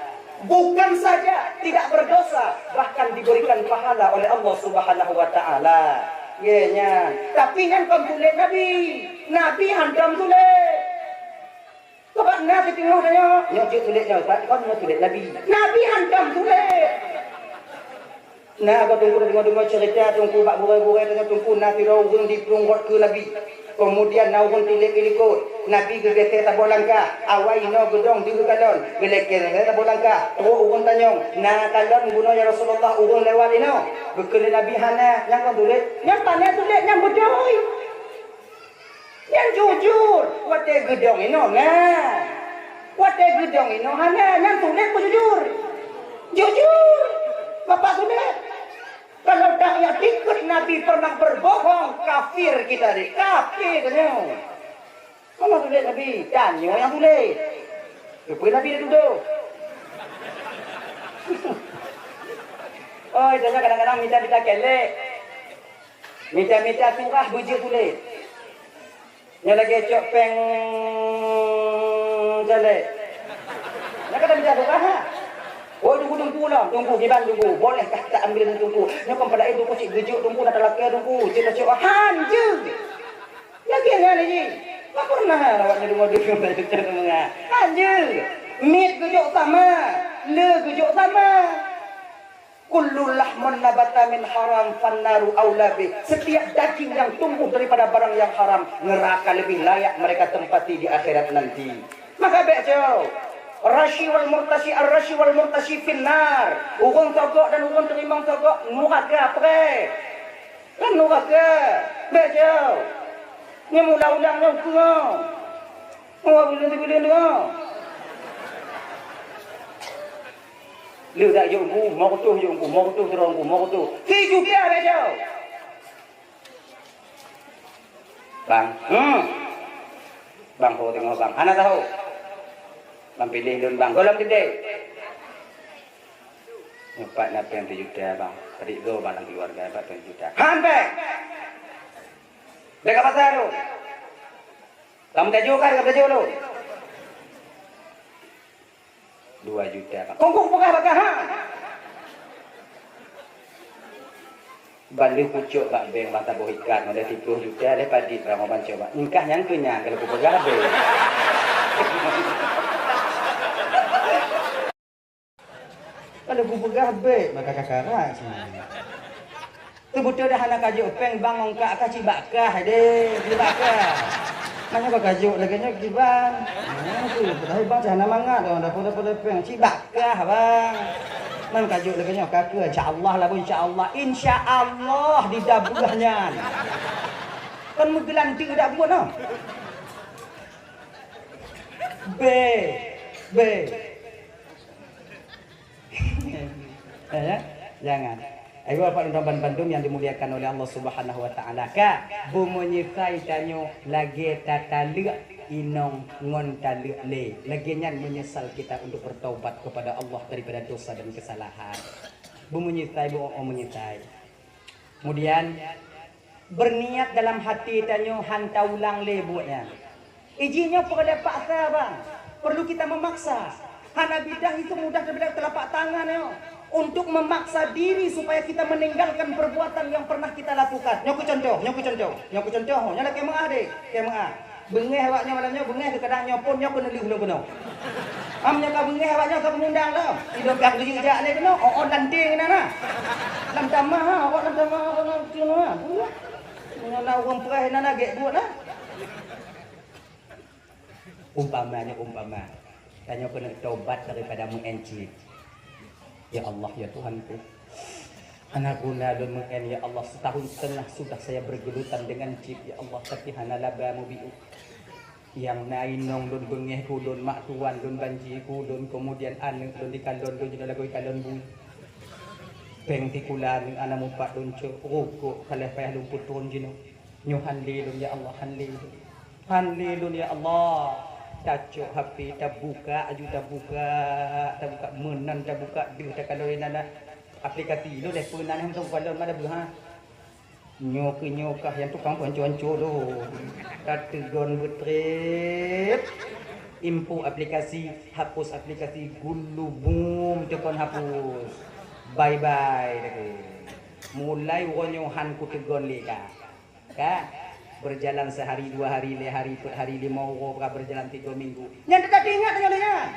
Bukan saja tidak berdosa, bahkan diberikan pahala oleh Allah Subhanahu wa Ta'ala. Ye, nyan. Tapi nyan kon tulét Nabi. Nabi hantom tulét. Sebab na siteungoh tanyoe, nyoe jeuet tulét nyoe, sebab kon nyoe tulét Nabi. Nabi hantom tulét. Na, ka Teungku deungoe-deungoe cerita Teungku bak gurée-gurée tanyoe Teungku na sidroe ureuëng jiplueng rot keu Nabi. Kemudian na ureuëng tilék i likot. Nabi geugeusée saboh langkah. Awai inoe geudong deuh kalon. Geulakée saboh langkah. Trok ureuëng tanyong, "Na kalon bunoe ya Rasulullah, ureuëng lewat inoe?" Geukheun lé Nabi, "Hana, nyang kon tulét." Nyang pane tulét, nyang beutôi. Nyang jujur, watée geudong inoe na. Watée geudong inoe hana, nyang tulét beujujur. Jujur, Bapak tulét. Kalau tak ya ikut Nabi pernah berbohong, kafir kita ni, kafir tanyoe. Mana tulét Nabi? Tanyoe nyang tulét. Lupa Nabi dah tuduh. Oh, itu kadang-kadang minta kita kelek. Mita-mita surah beujeuet tulét. Nyoe lagée cok péng jalek. Nyoe ka mita surah, ha? Oh, Teungku, Teungku lah, Teungku, kiban Teungku. Bolehkah kita ambil Teungku? Nyoe kon padahai Teungku cit geujok Teungku, na talakée Teungku, cit tacok, han jeuet. Lagée nyan lagée. Mak pernah awak nyoe deungoe-deungoe, han jeuet. Miet geujok sama, le geujok sama. Kullu lahmin nabata min haram fannaru aula bih. Setiap daging yang tumbuh daripada barang yang haram, neraka lebih layak mereka tempati di akhirat nanti. Maka bék jauh. Rashi wal murtashi, ar-rashi wal murtashi finnar. Ureuëng sogok dan ureuëng teurimong sogok, nuraka preh. Kan nuraka. Bék jauh. Nyang ulang-ulang nyang keunong. Oh, buleuen-buleuen tu, oh. Le dak jok Teungku, mo kutoh jok Teungku, mo kutoh sidroe Teungku, mo kutoh. Sijuta dak jok. Bang, hmm. Bang, ho teungoh bang. Hana tahu. Bang piléh lôn bang. Gohlom teude. Nyoe pat na péng sijuta bang. Adik go bang lam keluarga pat péng sijuta. Han péng. Dak ka pasai lôn. Kamu tajok kan, kamu tajok lôn. Dua juta, Bang. Kongkong peugah bagah, ha? Ban lheueh kucok bak bank, bak saboh ikat, ngon lheueh siplôh juta, lheueh padit, Bang, ban coba. Ingkah nyang keu nyan, kalau kupeugah bank. Kalau kupeugah bank, maka kakarak sini. Teubeutôi dah hana kajok péng bang ngon kak ka cibak kah deh, cibak kah. Manyang ka kajok lagèe nyoe kiban. Ah, tu, tapi bang cah hana mangat dah, dah pada-pada péng. Cibak kah bang. Man kajok lagèe nyoe ka keu, insya Allah lah, insya Allah. Insya Allah didabeuh nyan. Kan meugeulanteu dak buet noh. Be, be. Eh, ya? Jangan. Ayo, Bapak dan Teungku bandum yang dimuliakan oleh Allah Subhanahu wa Taala. Ka, beumeunyeusai tanyoe lagèe tataleuek inong ngon taleuek lé. Lagèe nyan menyesal kita untuk bertaubat kepada Allah daripada dosa dan kesalahan. Beumeunyeusai, beu-, beumeunyeusai. Kemudian, berniat dalam hati tanyoe han taulang lé buet nyan. Iji nyoe peureulèe paksa, bang. Perlu kita memaksa. Hana bidah itu mudah daripada telapak tangan nyoe. Untuk memaksa diri supaya kita meninggalkan perbuatan yang pernah kita lakukan. Nyoe keu contoh, nyoe keu contoh, nyoe keu contoh, nyoe lakèe meu'ah deh, lakèe meu'ah. Beungèh awak nyoe malam nyoe, beungèh keu kadang nyoe phôn nyoe keuneulheueh lôn keunoe. Am nyoe ka beungèh awak nyoe ka mengundang lom. Idong pih geujak lé keunoe, oh, oh, lanteng keunan na. Lam tamah ha, awak lam tamah, awak lam tamah. Nyoe na ureueng preh na, na gèt buet na. Umpama nyoe umpama. Tanyoe keuneuk tobat daripada meu'en cit. Ya Allah, ya Tuhanku, hana guna lôn meu'en, ya Allah. Setahun setengah sudah saya bergelutan dengan chip, ya Allah, tapi hana laba mubiôh. Nyang na inong lôn, beungéh ku lôn, mak tuan lôn, banci ku lôn, kemudian aneuk lôn dikalon lôn jinoe lagoe kalon bui. Péng sikula aneuk hana mupat lôn cok, rukok ka lheueh payah lôn putron jinoe. Nyoe han lé lôn, ya Allah, han lé lôn. Han lé lôn, ya Allah. Tacok H P, tabuka, aju tabuka, tabuka meunan, tabuka deuh takalon inan aplikasi lôn, eh, peunan hana mantong kalon, mana beuh, ha? Nyoe keuh nyoe kah nyang tukang peuhanco-hanco lôn. Tateugon beutrép. Info aplikasi, hapus aplikasi, gulubum teukon hapus. Bye bye lagèe. Mulai uroe nyoe han kuteugon lé kah. Ka berjalan sehari, dua hari, lhèe hari, peuet hari, limong uroe, ka berjalan tiga minggu. Nyan teutap ingat deungon lé nyan.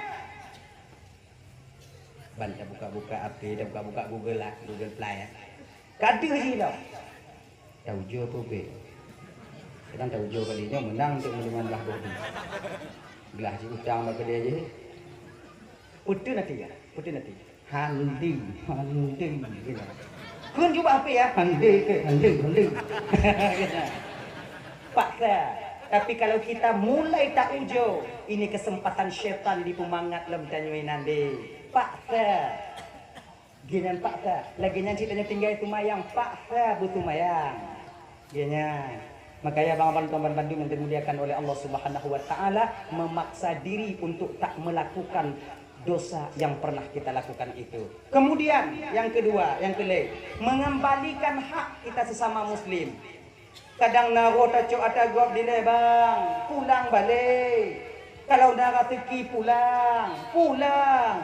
Ban tabuka-buka H P, tabuka-buka Google lah, Google Play lah. Ka deuh jih lom. Taujoe peue bèk. Kadang taujoe kali nyoe meunang untuk meunimong blah boh di. Glah jih utang bak keudè jih. Peuteuh nanti ya, peuteuh nanti. Handi, handi, gitu. Kheun jubah H P ya, handi ke, handi, handi. Paksa. Tapi kalau kita mulai taujoe, ini kesempatan syaitan dipeumangat lom tanyoe nyan deh. Paksa. Geuh nyan paksa. Lagèe nyan cit tanyoe tinggai seumayang, paksa beuseumbayang. Geuh nyan. Makanya abang-abang tuan-tuan bandum yang dimuliakan oleh Allah Subhanahu wa Ta'ala, memaksa diri untuk tak melakukan dosa yang pernah kita lakukan itu. Kemudian, yang kedua, yang kelhèe, mengembalikan hak kita sesama muslim. Kadang na roh tacok ata gob dilèe, "Bang, pulang balek. Kalau na raseuki, pulang, pulang."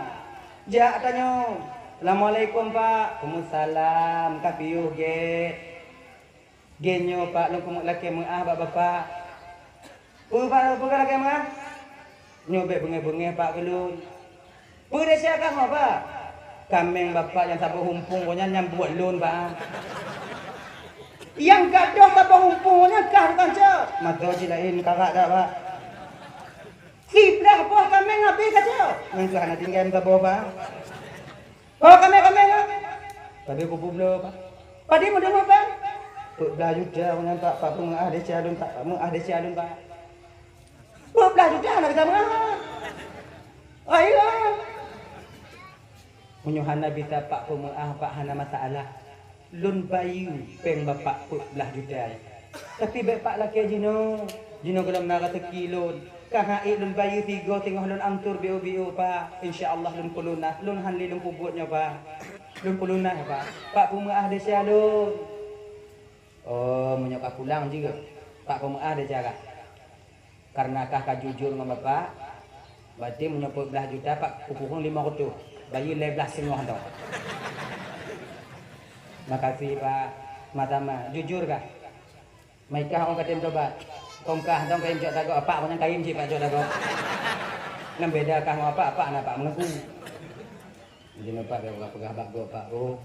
Jak tanyoe, "Assalamualaikum, Pak." "Waalaikumsalam." Ka piôh gèt. "Gèt nyoe, Pak, lôn keuneuk lakèe meu'ah bak Bapak." "Peue, Pak, peue ka lakèe meu'ah?" "Nyoe bèk beungèh-beungèh, Pak, keu lôn." "Peue desya kah nyoe, Pak?" "Kaméng Bapak nyang saboh umpung, gobnyan nyang buet lôn, Pak." "Nyang gadôh saboh umpung nyan kah tukang cok?" "Mantong cit laén, karak that, Pak." "Siblah boh kaméng habéh kacok." "Nyan keuh hana tinggai meusaboh, Pak." "Oh, kaméng, kaméng, Pak." "Padum kupeubloe, Pak?" "Padum meudeungoe, Pak?" "Peuet blah juta nyan, Pak, Pak peumeu'ah desya lôn, Pak, peumeu'ah desya lôn, Pak." "Peuet blah juta hana bisa meu'ah." "Ayo." "Meunyoe hana bisa Pak peumeu'ah, Pak, hana masalah. Lôn bayeue péng Bapak peuet blah juta. Tapi bèk Pak lakèe jinoe. Jinoe gohlom na raseuki lôn. Ka han ék lôn bayeue sigoe teungoh lôn atur biôh-biôh, Pak. Insya Allah lôn peulunas. Lôn han lé lôn peubuet nyoe, Pak. Lôn peulunas, Pak. Pak peumeu'ah desya lôn." "Oh, meunyoe ka pulang jeuet, Pak peumeu'ah desya kah. Kareuna kah ka jujur ngon Bapak, berarti meunyoe peuet blah juta, Pak, kukureueng limong reutôh, bayeue lhèe blah seungoh dong." "Makasih, Pak. Sama-sama. Jujur kah?" "Meukah ôn ka tem tobat." "Kon kah dong kayém cok sagoe, Pak, kon nyang kayém cit Pak cok sagoe. Nyan beda kah ngon Pak, Pak na Pak meungaku." Jinoe Pak bèk peugah-peugah bak gob, Pak, oh.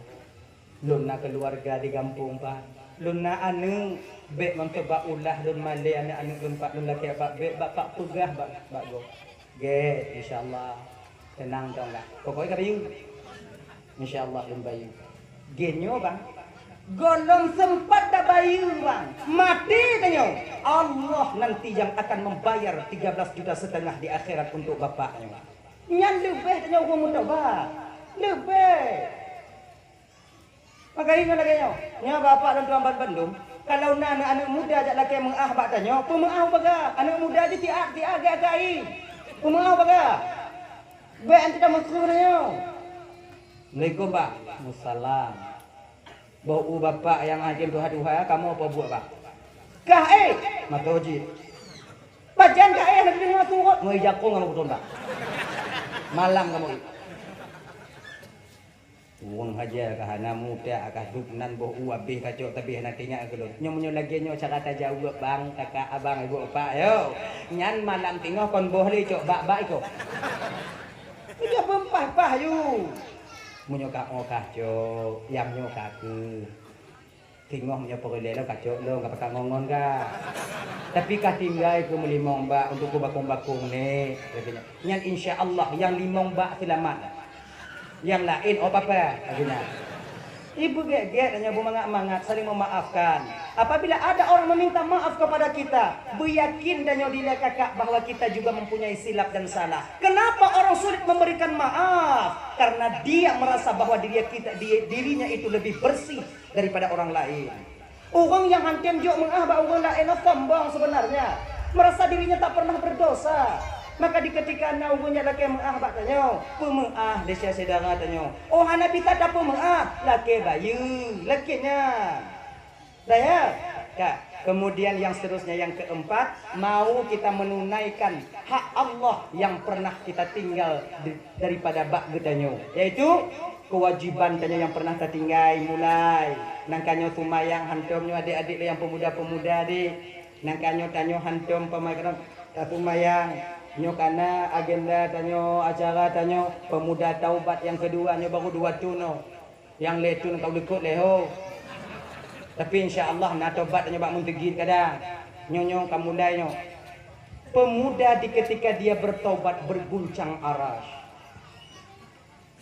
Lôn na keuluwarga di gampông, Pak. Lôn na aneuk, bèk ngon sabab ulah lôn malèe aneuk-aneuk lôn, Pak, lôn lakèe, Pak, bèk, Pak, Pak peugah bak, bak gob. Gèt, insya Allah. Teunang dong lah. Pokoknya ka bayeue. Insya Allah lôn bayeue. Gèt nyoe, Bang. Gohlom seumpat tabayeue, Bang. Maté tanyoe. Allah nanti yang akan membayar tiga belas juta setengah di akhirat untuk Bapak nyoe. Nyan leubeh tanyoe ureueng meutobat. Leubeh. Maka ingat lagèe nyoe, nyoe bapak lôn tuan ban bandum, kalau na aneuk-aneuk muda jak lakèe meu'ah bak tanyoe, peumeu'ah baga. Aneuk muda jih siat-siat gèt akai. Peumeu'ah baga. Bèk anti tameukeu tanyoe. Assalamualaikum, Pak. Waalaikumsalam. Boh u bapak nyang hana tem tuha-tuha, kamoe apa buet, Pak? Kah, eh! Mata jih. Pajan kah, eh, hana deungoe surot? Ngon ija kong kamoe kutunda. Malam kamoe. Ureueng haja ka hana muda, ka duek nan boh u abéh kacok, tapi hana teuingat keu lôn. Nyoe meunyoe lagèe nyoe cara tajaweueb, bang, kakak, abang, ibu, bapak, yo. Nyan malam teungoh kon boh lé cok bak-bak iko. Meunyoe beumpah-pah yu. Meunyoe ka oh kacok, nyang nyoe ka keu. Teungoh meunyoe peureulèe lôn kacok lôn ka pakat ngon-ngon ka. Tapi ka tinggai keu meulimong bak untuk keu bakong-bakong nèk, katanya. Nyan insya Allah nyang limong bak seulamat. Nyang laén, oh papa, akhirnya. Ibu gét-gét, tanyoe beumangat-mangat, saling memaafkan. Apabila ada orang meminta maaf kepada kita, beuyakin tanyoe dilée kakak bahwa kita juga mempunyai silap dan salah. Kenapa orang sulit memberikan maaf? Karena dia merasa bahwa diri kita, di-, dirinya itu lebih bersih daripada orang lain. Ureuëng nyang hántom jok meuáh bak ureuëng laén nyoe sombong seubeunarnya, meurasa dirinya tak pernah beurdosa. Maka di keutika na ureuëng nyang lakée meuáh bak tanyoe, peumeuáh desya syedara tanyoe. Oh hana bisa tapeumeuáh, lakée bayeue, lakée nyan. Dah ya? Ka. Kemudian yang seterusnya, yang keempat, mau kita menunaikan hak Allah yang pernah kita tinggal di daripada bak geutanyoe, yaitu keuwajéban tanyoe nyang peureunah tatinggai mulai. Nangka nyoe seumayang hántom nyoe adék-adék lé nyang peumuda-peumuda deh. Nangka nyoe tanyoe hántom peumayang, tasumayang. Nyoe kana agenda tanyoe, acara tanyoe peumuda taubat nyang keudua nyoe baru dua thon nyoe. Nyang lhée thon ka likot lé ho. Tapi insya Allah na taubat tanyoe bak meunteugi kadang. Nyoe-nyoe ka mulai nyoe. Pemuda di ketika dia bertaubat berguncang aras.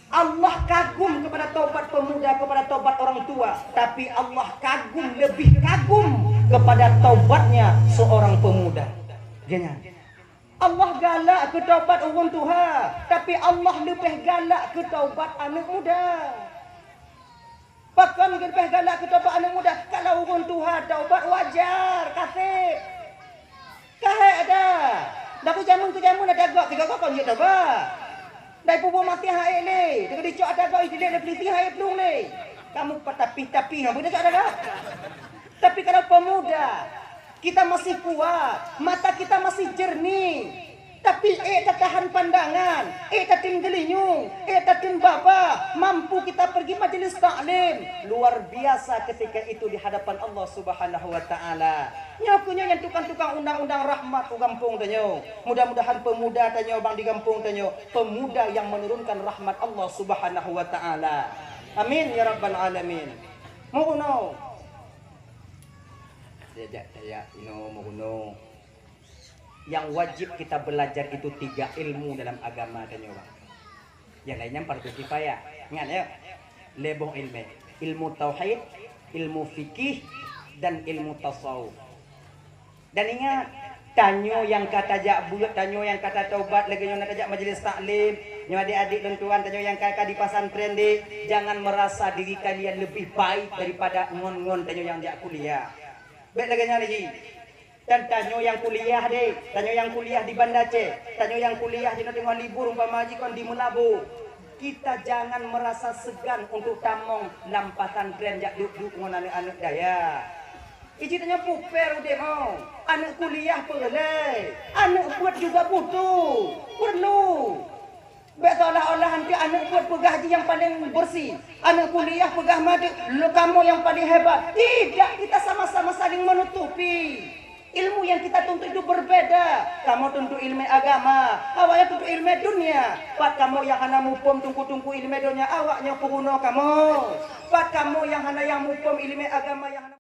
Allah kagum kepada taubat pemuda, kepada taubat orang tua, tapi Allah kagum, lebih kagum kepada taubatnya seorang pemuda. Geuhnyan. Allah galak keu taubat ureuëng tuha, tapi Allah leubeh galak keu taubat aneuëk muda. Pakon leubeh galak keu taubat aneuëk muda? Kalau ureuëng tuha taubat wajar, kaseb. Ka hék dah. Dah keu jameun keu jameun dah tagok, tiga kon jeuet taubat. Dai pubuet maté hai lé, tiga dicok ata gok idilek lé peliti hai plueng lé. Kamu patapih-tapih hang beuna cok ata gok. Tapi kalau pemuda, kita masih kuat, mata kita masih jernih. Tapi ék tatahan pandangan, ék tateun geulinyueng, ék tateun babah, mampu kita pergi majelis taklim. Luar biasa ketika itu di hadapan Allah Subhanahu wa Ta'ala. Nyoe keuh nyoe nyang tukang-tukang undang-undang rahmat u gampông tanyoe. Mudah-mudahan pemuda tanyoe bang di gampông tanyoe, pemuda yang menurunkan rahmat Allah Subhanahu wa Ta'ala. Amin ya rabbal alamin. Meurunoe. Diajak tajak inoe meurunoe. Yang wajib kita belajar itu tiga ilmu dalam agama tanyoe, bang. Yang lainnya fardu kifayah. Ingat ya. Lhée boh ilmu. Ilmu tauhid, ilmu fikih, dan ilmu tasawuf. Dan ingat, tanyoe nyang ka tajak beuet, tanyoe nyang ka tataubat, lagée nyoe na tajak majelis taklim, nyoe adik-adik lôn tuan, tanyoe nyang ka, ka di pesantren deh, jangan merasa diri kalian lebih baik daripada ngon-ngon tanyoe nyang jak kuliah. Bék lagée nyan ji. Dan tanyoe nyang kuliah deh, tanyoe nyang kuliah di Banda Aceh, tanyoe nyang kuliah jinoe teungoh libur umpama jih kon di Meulaboh. Kita jangan merasa segan untuk tamong lam pesantren jak duek-duek ngon aneuëk-aneuëk dayah. Iji tanyoe puper udeb nyoe, aneuëk kuliah peureulée, aneuëk peuet juga butuh, perlu. Bék seolah-olah nanti aneuëk peuet peugah jih nyang paleng beursi, aneuëk kuliah peugah madeuek, lo kamoe nyang paleng hebat. Tidak, kita sama-sama saling menutupi. Ilmu yang kita tuntut itu berbeda. Kamoe tuntut ilmu agama, awaknyan tuntut ilmu dunia. Pat kamoe nyang hana muphom tungku-tungku ilmu dunia, awaknyan peurunoe kamoe. Pat kamoe nyang hana nyang muphom ilmu agama nyang hana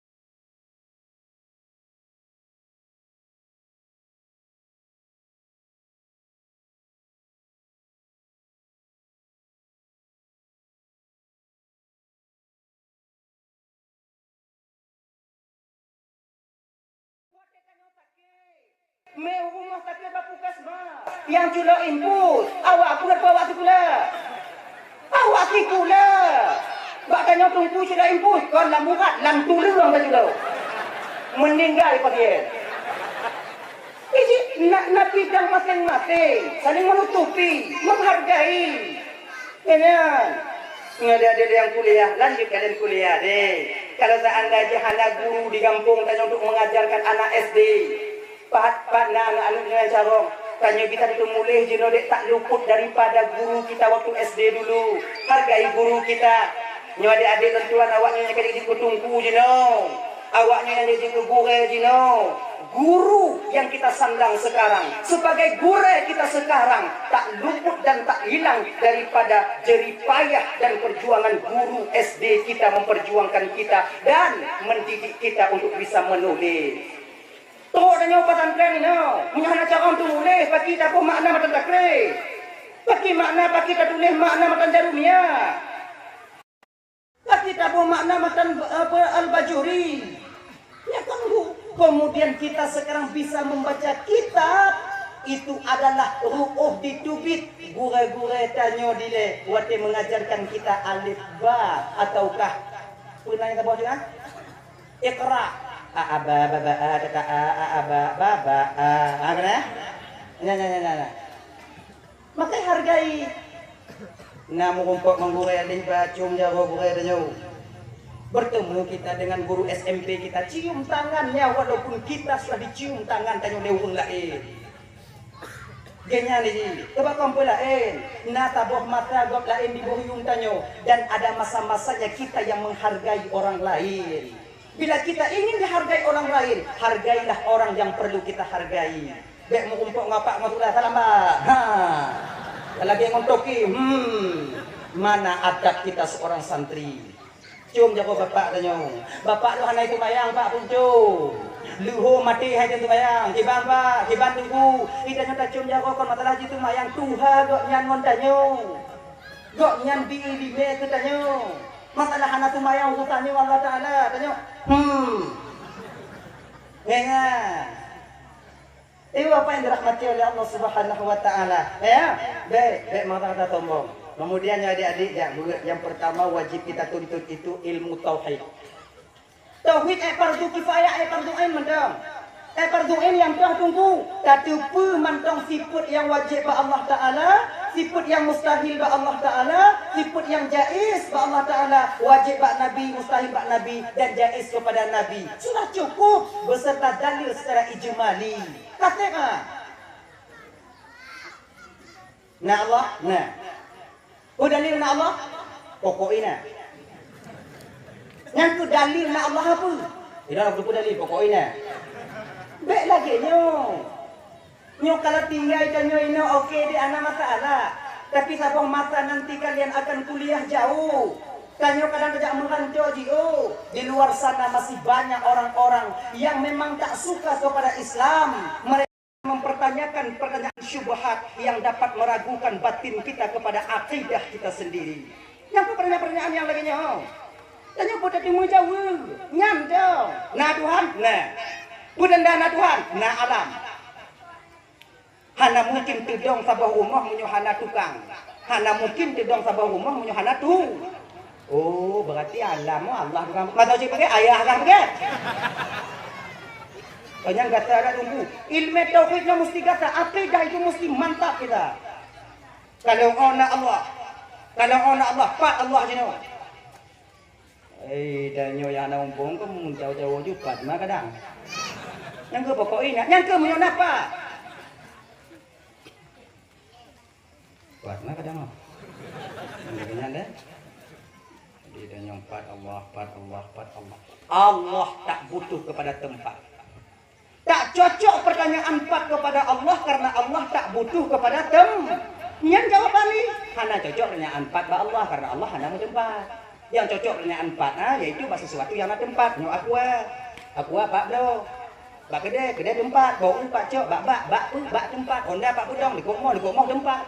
Mé u rumoh sakét bak puskesmas. Nyang culok infus, awak peuet awak sikula. Awak sikula. Bak tanyoe teungku culok infus, kon lam urat, lam tuleueng ka culok. Meuninggai pasien. Iji, na, na bidang maséng-maséng, saling menutupi, menghargai. Nyan, nyan. Nyoe adik-adik nyang kuliah, lanjut kalian kuliah deh. Kalau seandainya hana guru di gampông tanyoe untuk mengajarkan anak S D, pat, pat na aneuk-aneuk nyoe carông, tanyoe bisa teumuléh jinoe dek tak luput daripada guru kita waktu S D dulu. Hargai guru kita. Nyoe adik-adik lôn tuan, awaknyoe nyang ka jeuet keu teungku jinoe. Awaknyoe nyang jeuet keu gurée jinoe. Guru yang kita sandang sekarang, sebagai gurée kita sekarang, tak luput dan tak hilang daripada jerih payah dan perjuangan guru S D kita memperjuangkan kita dan mendidik kita untuk bisa menulis. Trok tanyoe pesantren inoe, meunyoe hana carông teumuléh, paki taboh makna mata takré. Pakri makna, pakri tatuléh makna matan Jarumiyah. Pakri taboh makna matan, apa, Al-Bajuri. Ya kan, Bu? Kemudian kita sekarang bisa membaca kitab, itu adalah ru'uh diteubiet gurée-gurée tanyoe dilée watée mengajarkan kita alif ba ataukah peue nan taboh juga? Iqra. A, a, ba, ba, ba, a, ta, ta, a, a, a, ba, ba, ba, a. Ha, keunan? Nyan, nyan, nyan, nyan, nyan. Maka hargai. Na meurumpok ngon gurée, deh ba cium jaroe gurée tanyoe. Bertemu kita dengan guru S M P kita, cium tangannya walaupun kita sudah dicium tangan tanyoe lé ureuëng laén. Geuhnyan jih, coba kon peue laén. Na saboh masa gob laén diboh yuem tanyoe, dan ada masa-masanya kita yang menghargai orang lain. Bila kita ingin dihargai orang lain, hargailah orang yang perlu kita hargai. Bék meurumpok ngon Pak Masula salam, Pak. Ha. Lagée ngon toke, hmm. Mana adab kita seorang santri? Cium jaroe bapak tanyoe. Bapak lôn hana seumayang, Pak, punco. Leuho maté hai seumayang. Kiban, Pak, kiban, Teungku. Ita nyoe tacium jaroe kon masalah jiseumayang, tuha gobnyan ngon tanyoe. Gobnyan bi-i bimé keu tanyoe. Masalah hana seumayang urusan nyoe Allah Taala, tanyoe. Hmm. Nyan, nyan. Ibu bapak yang dirahmati oleh Allah Subhanahu wa Taala, ya. Bék, bék marah dan sombong. Kemudian, ya, adik-adik, ya, yang pertama wajib kita tuntut itu ilmu tauhid. Tauhid, eh, fardu kifayah, eh, fardu ain mantong. Eh, fardu ain nyang toh Teungku, tateupeue mantong sifeuet nyang wajéb bak Allah Taala, sifeuet nyang mustahil bak Allah Taala, sifeuet nyang jaiz bak Allah Taala, wajéb bak Nabi, mustahil bak Nabi, dan jaiz kepada Nabi. Sudah cukup beserta dalil secara ijmali. Ka sép, ha? Na Allah? Na. Peue dalil na Allah? Pokok inan. Nyang keu dalil na Allah apa? Inan aku peue dalil pokok inan. Bék lagée nyoe. Nyoe kalau tinggai tanyoe inoe oke deh, hana masalah. Tapi saboh masa nanti kalian akan kuliah jauh. Tanyoe kadang tajak meuhanco jiôh. Di luar sana masih banyak orang-orang yang memang tak suka kepada Islam. Mereka mempertanyakan pertanyaan syubhat yang dapat meragukan batin kita kepada akidah kita sendiri. Nyang peue pertanyaan-pertanyaan nyang lagée nyoe? Tanyoe peue tateumé jaweueb? Nyan dong. Na Tuhan? Na. Peue tanda na Tuhan? Na alam. Hana mungkin teudong saboh rumoh meunyoe hana tukang. Hana mungkin teudong saboh rumoh meunyoe hana tu. Oh, berarti alam, oh, Allah tukang. Masa cit pakai ayah kan pakai? Kanyang gata ada tunggu. Ilmu tauhid nyoe mesti gata, akidah itu mesti mantap kita. Kalau ona Allah, kalau ona Allah, pat Allah jinoe. Eh, dan nyoe nyang na umpung ke mun jauh-jauh ju pat ma kadang. Nyang ke pokok ingat, nyang ke meunyoe napa? Pat ma kadang. Nyang ke nyan deh. Jadi dan nyang pat Allah, pat Allah, pat Allah. Allah tak butuh kepada tempat. Tak cocok pertanyaan pat kepada Allah karena Allah tak butuh kepada tem-, nyan jawaban ni. Hana cocok pertanyaan pat bak Allah karena Allah hana meuteumpat. Yang cocok pertanyaan pat, ha, yaitu bak sesuatu yang na teumpat. Nyoe aqua. Aqua pat bloe. Bak keudè, keudè teumpat. Bak u pat cok, bak bak, bak peue, bak teumpat. Honda pat peudong, likot moh, likot moh teumpat.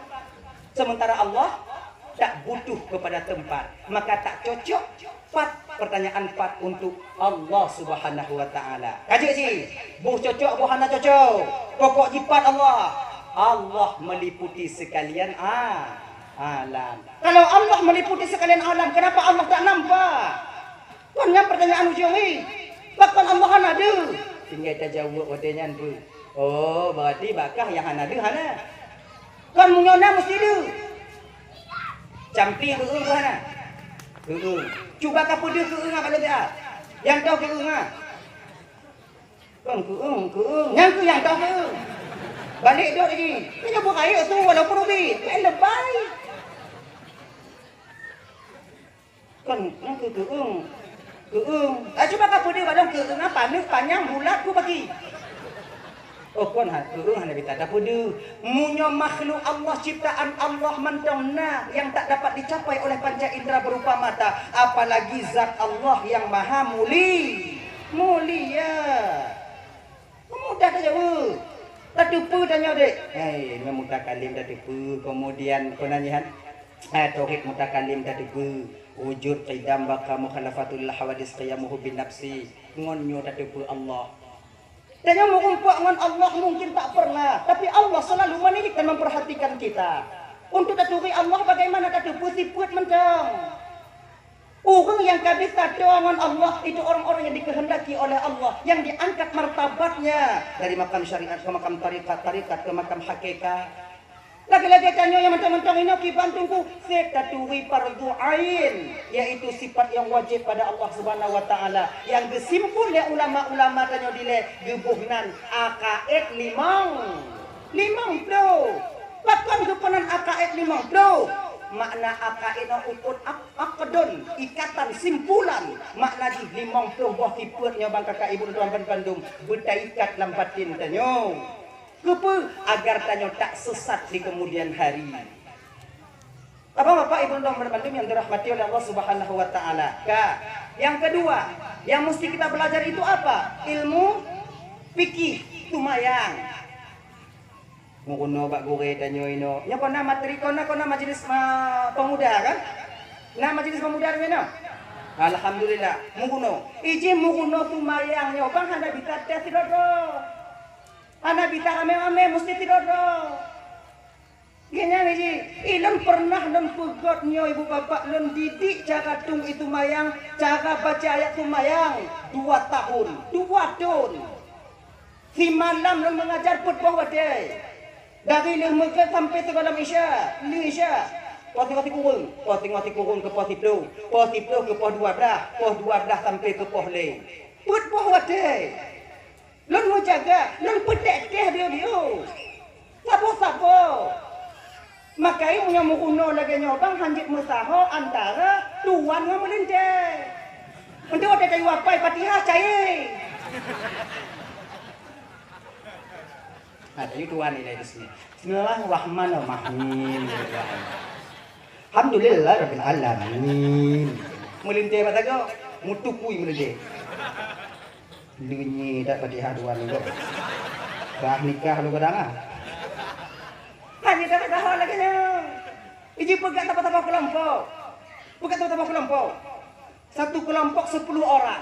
Sementara Allah tak butuh kepada tempat, maka tak cocok pat, pertanyaan pat untuk Allah Subhanahu wa Taala. Ka jeuet cit, boh cocok, boh hana cocok. Pokok jipat Allah. Allah meliputi sekalian a-, alam. Kalau Allah meliputi sekalian alam, kenapa Allah tak nampak? Kon nyan pertanyaan ujong nyoe. Pakon Allah hana deuh? Tinggai tajaweueb watée nyan peue? Oh, berarti bak kah nyang hana deuh hana. Kon meunyoe na meusti deuh. Campi keueueng peue hana? Keueueng. Cuba kapeudeuh keueueng bak leubeue. Nyang toh keueueng ha. Kon keueueng, keueueng. Nyang keuh nyang toh keueueng. Balek dok lagi. Meunyoe beurayeuk su walaupun ubit. Main lebai. Kon nyang keuh keueueng. Keueueng. Ah, cuba kapeudeuh bak lôn keueueng apa? Neuk panyang bulat ku bagi. Oh, kon ha, keueueng hana bita tapeudeuh. Meunyoe makhluk Allah, ciptaan Allah mantong na yang tak dapat dicapai oleh panca indera berupa mata, apalagi zat Allah yang maha muli-, mulia. Mudah tajaweueb. Tateupeue tanyoe dek. Hai, ngon mutakalim tateupeue, kemudian keunan nyan, eh, tauhid mutakalim tateupeue. Wujud, qidam, baqa, mukhalafatul lil hawadis, qiyamuhu bin nafsi. Ngon nyoe tateupeue Allah. Tanyoe meurumpok ngon Allah mungkin tak pernah, tapi Allah selalu menilik dan memperhatikan kita. Untuk taturi Allah, bagaimana tateupeue sifeut mantong. Ureuëng nyang ka bisa toe ngon Allah, itu orang-orang yang dikehendaki oleh Allah, yang diangkat martabatnya dari makam syariat ke makam tarekat, tarekat ke makam hakikat. Lagée-lagée tanyoe nyang mantong-mantong inoe kiban teungku, seb taturi fardhu ain, yaitu sifat yang wajib pada Allah Subhanahu wa Taala, yang geusimpul lé ulama-ulama tanyoe dilée geuboh nan akaid limong, limong ploh. Pakon geupeunan akaid limong ploh? Makna akaid nyoe ukut ak-, aqdun, ikatan, simpulan. Makna jih limong ploh boh sifeut nyoe bang kakak ibu tuan ban bandum beutaikat lam batin tanyoe. Keupeue? Agar tanyoe tak sesat di kemudian hari. Apa Bapak Ibu dan teman-teman yang dirahmati oleh Allah Subhanahu wa Taala? Ka. Yang kedua, yang mesti kita belajar itu apa? Ilmu fikih, tumayang. Meurunoe bak gurée tanyoe inoe. Nyoe kona materi, kona, kona majelis ma-, pemuda kan? Na majelis pemuda di mana? Alhamdulillah. Meurunoe. Ijih meurunoe tumayang nyoe bang hana bisa tes sidroe-droe. Hana bisa ramé-ramé, mesti sidroe-droe. Geuhnyan jih, ilôn pernah lôn peugöt nyoe ibu bapak, lôn didik cara tung i tumayang, cara baca ayat tumayang dua tahun, dua thon. Simalam lôn meungajar peuet boh watée. Dari lheueh meugréb sampai sigohlom Isya, lheueh Isya. Poh singoh sikureueng, poh singoh sikureueng keu poh siploh, poh siploh keu poh dua blaih, poh dua blaih sampai keu poh lhée. Peuet boh watée. Lôn meujaga, lôn peutéh-téh dieu-dieu. Saboh-saboh. Maka meunyoe meurunoe lagée nyoe bang hanjeuet meusaho antara tuan ngon meulintée. Untuk watée tayue apai Fatihah cai. Nah, tayue tuan ilée di sini. Bismillahirrahmanirrahim. Alhamdulillahirabbil alamin. Meulintée bak sagoe, meutukui meulintée. Leunye that Fatihah dua minggu. Bah nikah lu kadang ah. Hanya dapat tahu lagi nyoe. Iji peugah saboh-saboh kelompok. Peugah saboh-saboh kelompok. Satu kelompok sepuluh orang.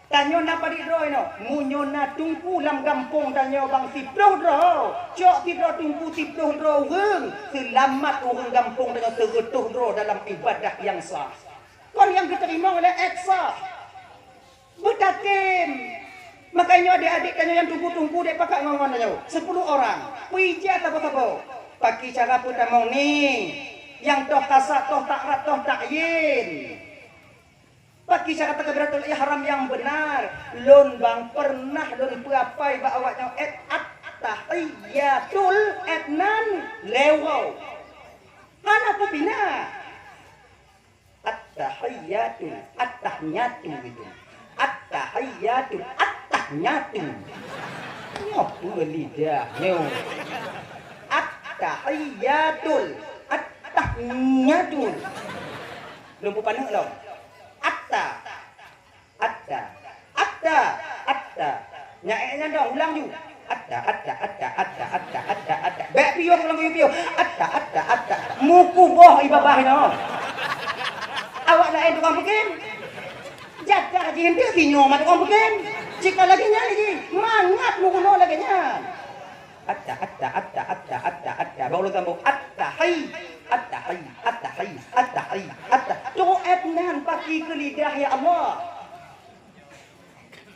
Tanyoe na padit droe inoe. Meunyoe na teungku lam gampông tanyoe bang siploh droe. Cok sidroe teungku siploh droe ureuëng. Seulamat ureuëng gampông tanyoe seureutôh droe dalam ibadah nyang sah. Kon nyang geuteurimong lé ék sah. Beutatem. Maka nyoe adik-adik tanyoe nyang teungku-teungku dek pakat ngon-ngon tanyoe. Sepuluh orang. Peue ija saboh-saboh. Paki cara peutamong ni. Nyang toh kasat, toh takrat, toh takyin. Paki cara takbiratul ihram nyang beunar. Lôn bang pernah lôn peuapai bak awak nyoe et at-tahiyyatul et nan lewau. Hana peupinah. At-tahiyyatul, at-tahiyyatu gitu. At-tahiyyatul, at-tahiyyatu. Nyoe peue lidah nyoe. At-tahiyyatul, at-tahiyyatu. Lôn peupaneuk lom. Atta. Atta. Atta. Atta. Nyan ék nyan dong, ulang ju. Atta, atta, atta, atta, atta, atta, atta. Bèk piôh, ulang piôh, piôh. Atta, atta, atta. Mukuboh i babah nyoe. Awak laén tukang peukem. Jadah jih eunteuk sinyoe mat tukang peukem. Cit ka lagèe nyan jih. Mangat meurunoe lagèe nyan. Atta, atta, atta, atta, atta, atta. Baru lôn sambung. Atta hai. Atta hai. Atta hai. Atta hai. Atta. Toh et nan paki keu lidah, ya Allah.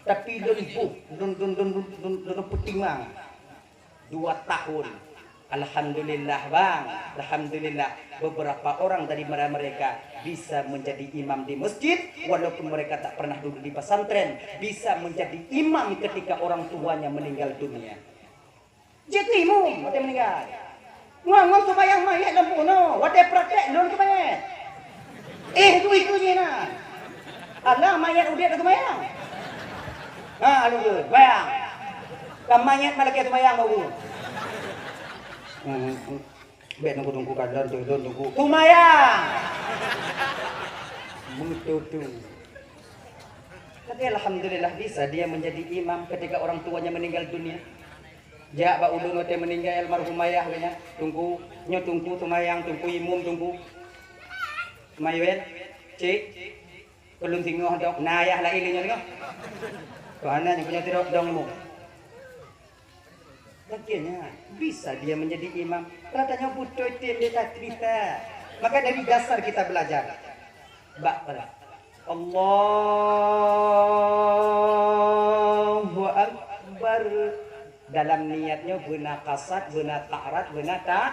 Tapi lôn boh, lôn, lôn, lôn peutimang. Dua tahun. Alhamdulillah, Bang. Alhamdulillah. Beberapa orang dari mereka bisa menjadi imam di masjid, walaupun mereka tak pernah duduk di pesantren, bisa menjadi imam ketika orang tuanya meninggal dunia. Jeuet imum watèe meuninggai. Ngon, ngon seumayang manyèt lam bunoe, watèe praktek lôn seumayang. Eh, tu itu jih na. Alah manyèt udép dah seumayang. Ha, alu ke, seumayang. Ka manyèt malah lagèe seumayang baru. Hmm, hmm. Bèk nunggu-nunggu kan lôn tu, lôn nunggu. Seumayang. Betul tu. Tapi alhamdulillah bisa dia menjadi imam ketika orang tuanya meninggal dunia. Jak bak ulôn watée meuninggai almarhum ayah geuh nyan, Teungku, nyoe Teungku seumayang, Teungku imum, Teungku. Mayuet, cik, ulôn singoh dong, na ayah laén lé nyoe singoh. Kok hana nyoe punya sidroe dong imum. Akhirnya, bisa dia menjadi imam. Kalau tanya beutôi tem dia tak cerita. Maka dari dasar kita belajar. Bak pada. Allahu Akbar. Dalam niatnya beuna kasad, beuna ta'rad, beuna ta-,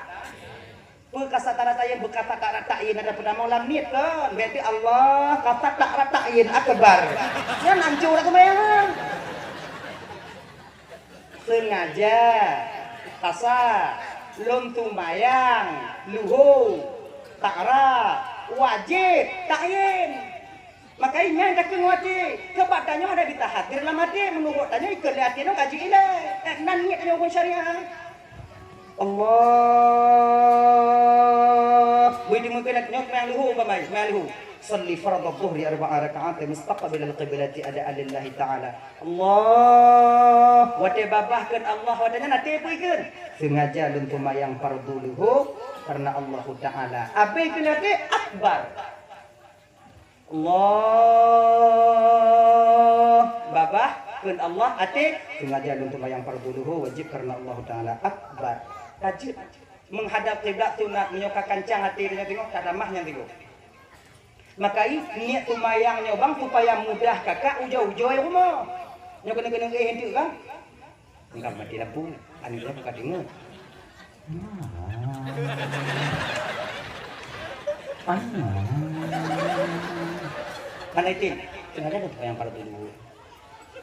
Peue kasad ta'rad ta'yin, beukasad ta'rad ta'yin ada peutamong lam niet kon. Berarti Allah kasad ta'rad ta'yin akbar. Nyan hancô dah seumayang. Sengaja kasad, lôn seumayang, luho, ta'rad, wajéb, ta'yin. Maka ingat ka keu até, keu bak tanyoe ada di tahadir lam até, meunurot tanyoe ikeu lé até nyoe ka jeuet ilée. Eh, nan niet tanyoe huköm syariat. Allah. Bui di mungkin nyoe seumayang luho umpama, seumayang luho. Shalli fardadh dhuhri arba'a raka'atin mustaqbilal qiblati adaan lillahi ta'ala. Allah. Watée babah kheun Allah, watée nyan até peue kheun? Sengaja lôn seumayang fardu luho karena Allahu Ta'ala. Abéh kheun até akbar. Allah, babah, kheun Allah, até, sengaja lôn seumayang fardu luho wajéb karena Allahu Ta'ala akbar. Ka jeuet. Menghadap kiblat sunat, meunyoe ka kancang até tanyoe teungoh, ka tamah nyan teungoh. Maka i, niet seumayang nyoe bang supaya mudah kakak ujoe-ujoe rumoh. Nyoe keuneuk-keuneuk éh enteuk bang. Engkau mati lampu, anu dia buka dengar. Mana itu? Sengaja tu yang pada dulu.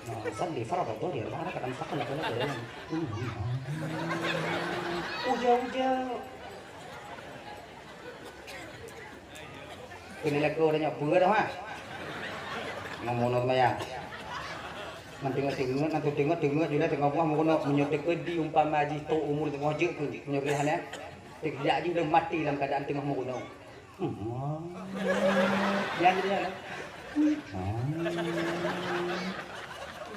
Nah, sandi farad tu dia, mana kadang sakal aku nak. Uja-uja. Keuneuk lagoe tanyoe peue dah, ha? Ngon meurunoe seumayang. Ngon teungoh-teungoh, ngon teungoh-teungoh, jula teungoh bunoe meurunoe. Meunyoe teukeudi umpama jih trok umu teungoh jeuet keu, meunyoe geuh nyan, teukeujak jih lom maté lam keuadaan teungoh meurunoe. Hmm. Nyan, nyan. Hmm.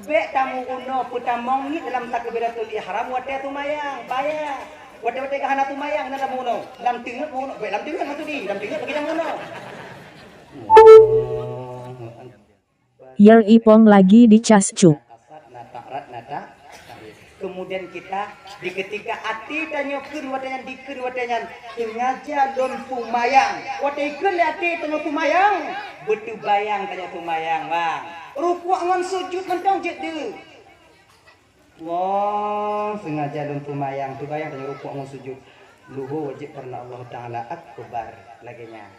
Bék tameurunoe peutamong niet dalam takbiratul ihram watée seumayang, bahaya. Watée-watée ka hana seumayang na tameurunoe. Lam teungeut meurunoe, bék lam teungeut maksud jih, lam teungeut bagi tameurunoe. Yer ipong lagi di cas cu. Kemudian kita di ketika até tanyoe kheun watée nyan, dikheun watée nyan, sengaja lôn seumayang. Watée kheun lé até tanyoe seumayang, beuteubayang tanyoe seumayang, bang. Rukuk ngon sujud mantong jeuet deuh. Allah, sengaja lôn seumayang, teubayang tanyoe rukuk ngon sujud. Luho wajéb karena Allah Ta'ala akbar lagée nyan.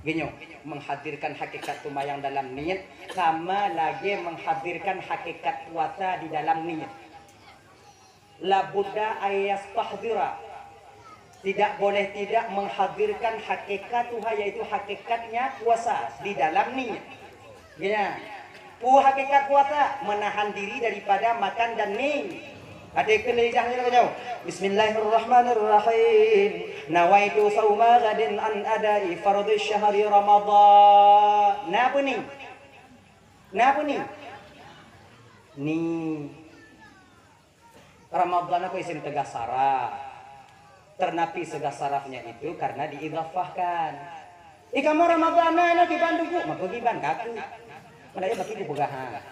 Geunyoe, menghadirkan hakikat seumayang dalam niet, sama lagée menghadirkan hakikat puasa di dalam niet. La budda an yastahdira. Tidak boleh tidak menghadirkan hakikatuha, yaitu hakikatnya puasa di dalam niet. Ya. Peue hakikat puasa? Menahan diri daripada makan dan min. Até kheun lidahnya lagée nyoe. Bismillahirrahmanirrahim. Nawaitu sauma ghadin an adai fardhi syahri Ramadan. Na peue ni? Na peue ni? Ni. Ramadhan aku isim teugah saraf. Teunapi seugah sarafnya itu karena diidhafahkan. Ih, kamoe Ramadhan na, na kiban duku, maka kiban kaku. Mana ya bagi kupeugah, ha.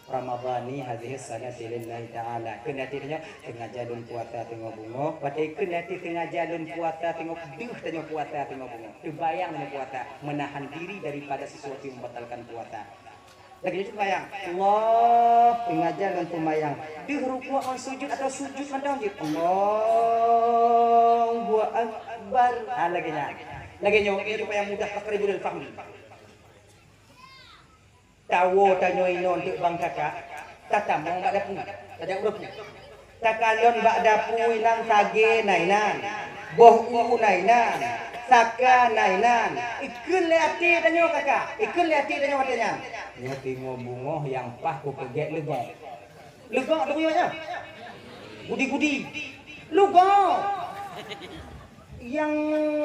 Ramadhani hadhihi sanati lillahi ta'ala. Kheun até tanyoe, sengaja lôn puasa teungoh bungoh. Watée kheun até sengaja lôn puasa teungoh deuh tanyoe puasa teungoh bungoh. Teubayang tanyoe puasa, menahan diri daripada sesuatu yang membatalkan puasa. Lagée nyoe seumayang. Allah, sengaja lôn seumayang. Deuh rukuk ngon sujud atau sujud mantong jih. Allahu Akbar. Ha, lagée nyan. Lagée nyoe, nyoe supaya mudah taqribul fahmi. Tawoe tanyoe inoe teuk bang kakak. Tatamong bak dapu. Tajak u dapu. Takalon bak dapu inan sagée na inan, boh u na inan, saka na inan. Ikheun lé até tanyoe kaka, ikheun lé até tanyoe watée nyan. Nyoe teungoh bungoh nyang paih kupeugét leugok. Leugok teuh nyoe nyan. Gudi-gudi. Leugok. Nyang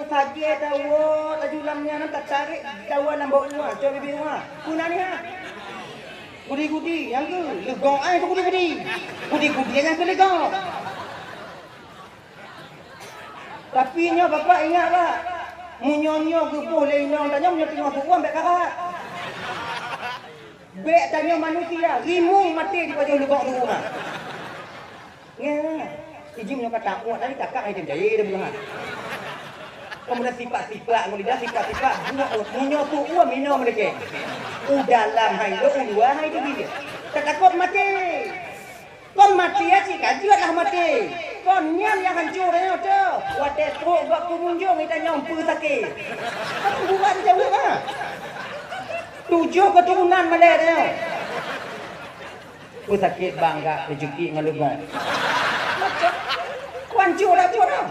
sagée dawa laju lam nyan tatarek dawa lam bak uwa, cok bibie uwa. Peue na nyan? Gudi-gudi nyang keu leugok ai keu gudi-gudi. Gudi-gudi nyang keu leugok. Tapi nyoe Bapak ingat bak, meunyoe nyoe geuboh lé inong tanyoe, meunyoe teungoh seuuem bèk karat. Bèk tanyoe manusia, rimueng maté di pajoh leubok seuuem. Nyan, ijim nyoe ka tapuak tadi kakak hai tem jayé dah buhan. Kamu dah sipak-sipak, kamu lidah sipak-sipak, buak meunyoe seuuem inong meulakèe. U dalam hai lôn, u luwa hai teubiet. Tatakot maté. Kon maté cit ka jeuet lah maté. Kon nyan nyang hanco tanyoe teuh. Watèe trok bak pengunjung geutanyoe peue sakét. Kan bukan jaweueb ah. Tujoh keturunan malèe tanyoe. Peue sakét bang, ka teucukik ngon leubong. Macam, ku hanco dah buet dah.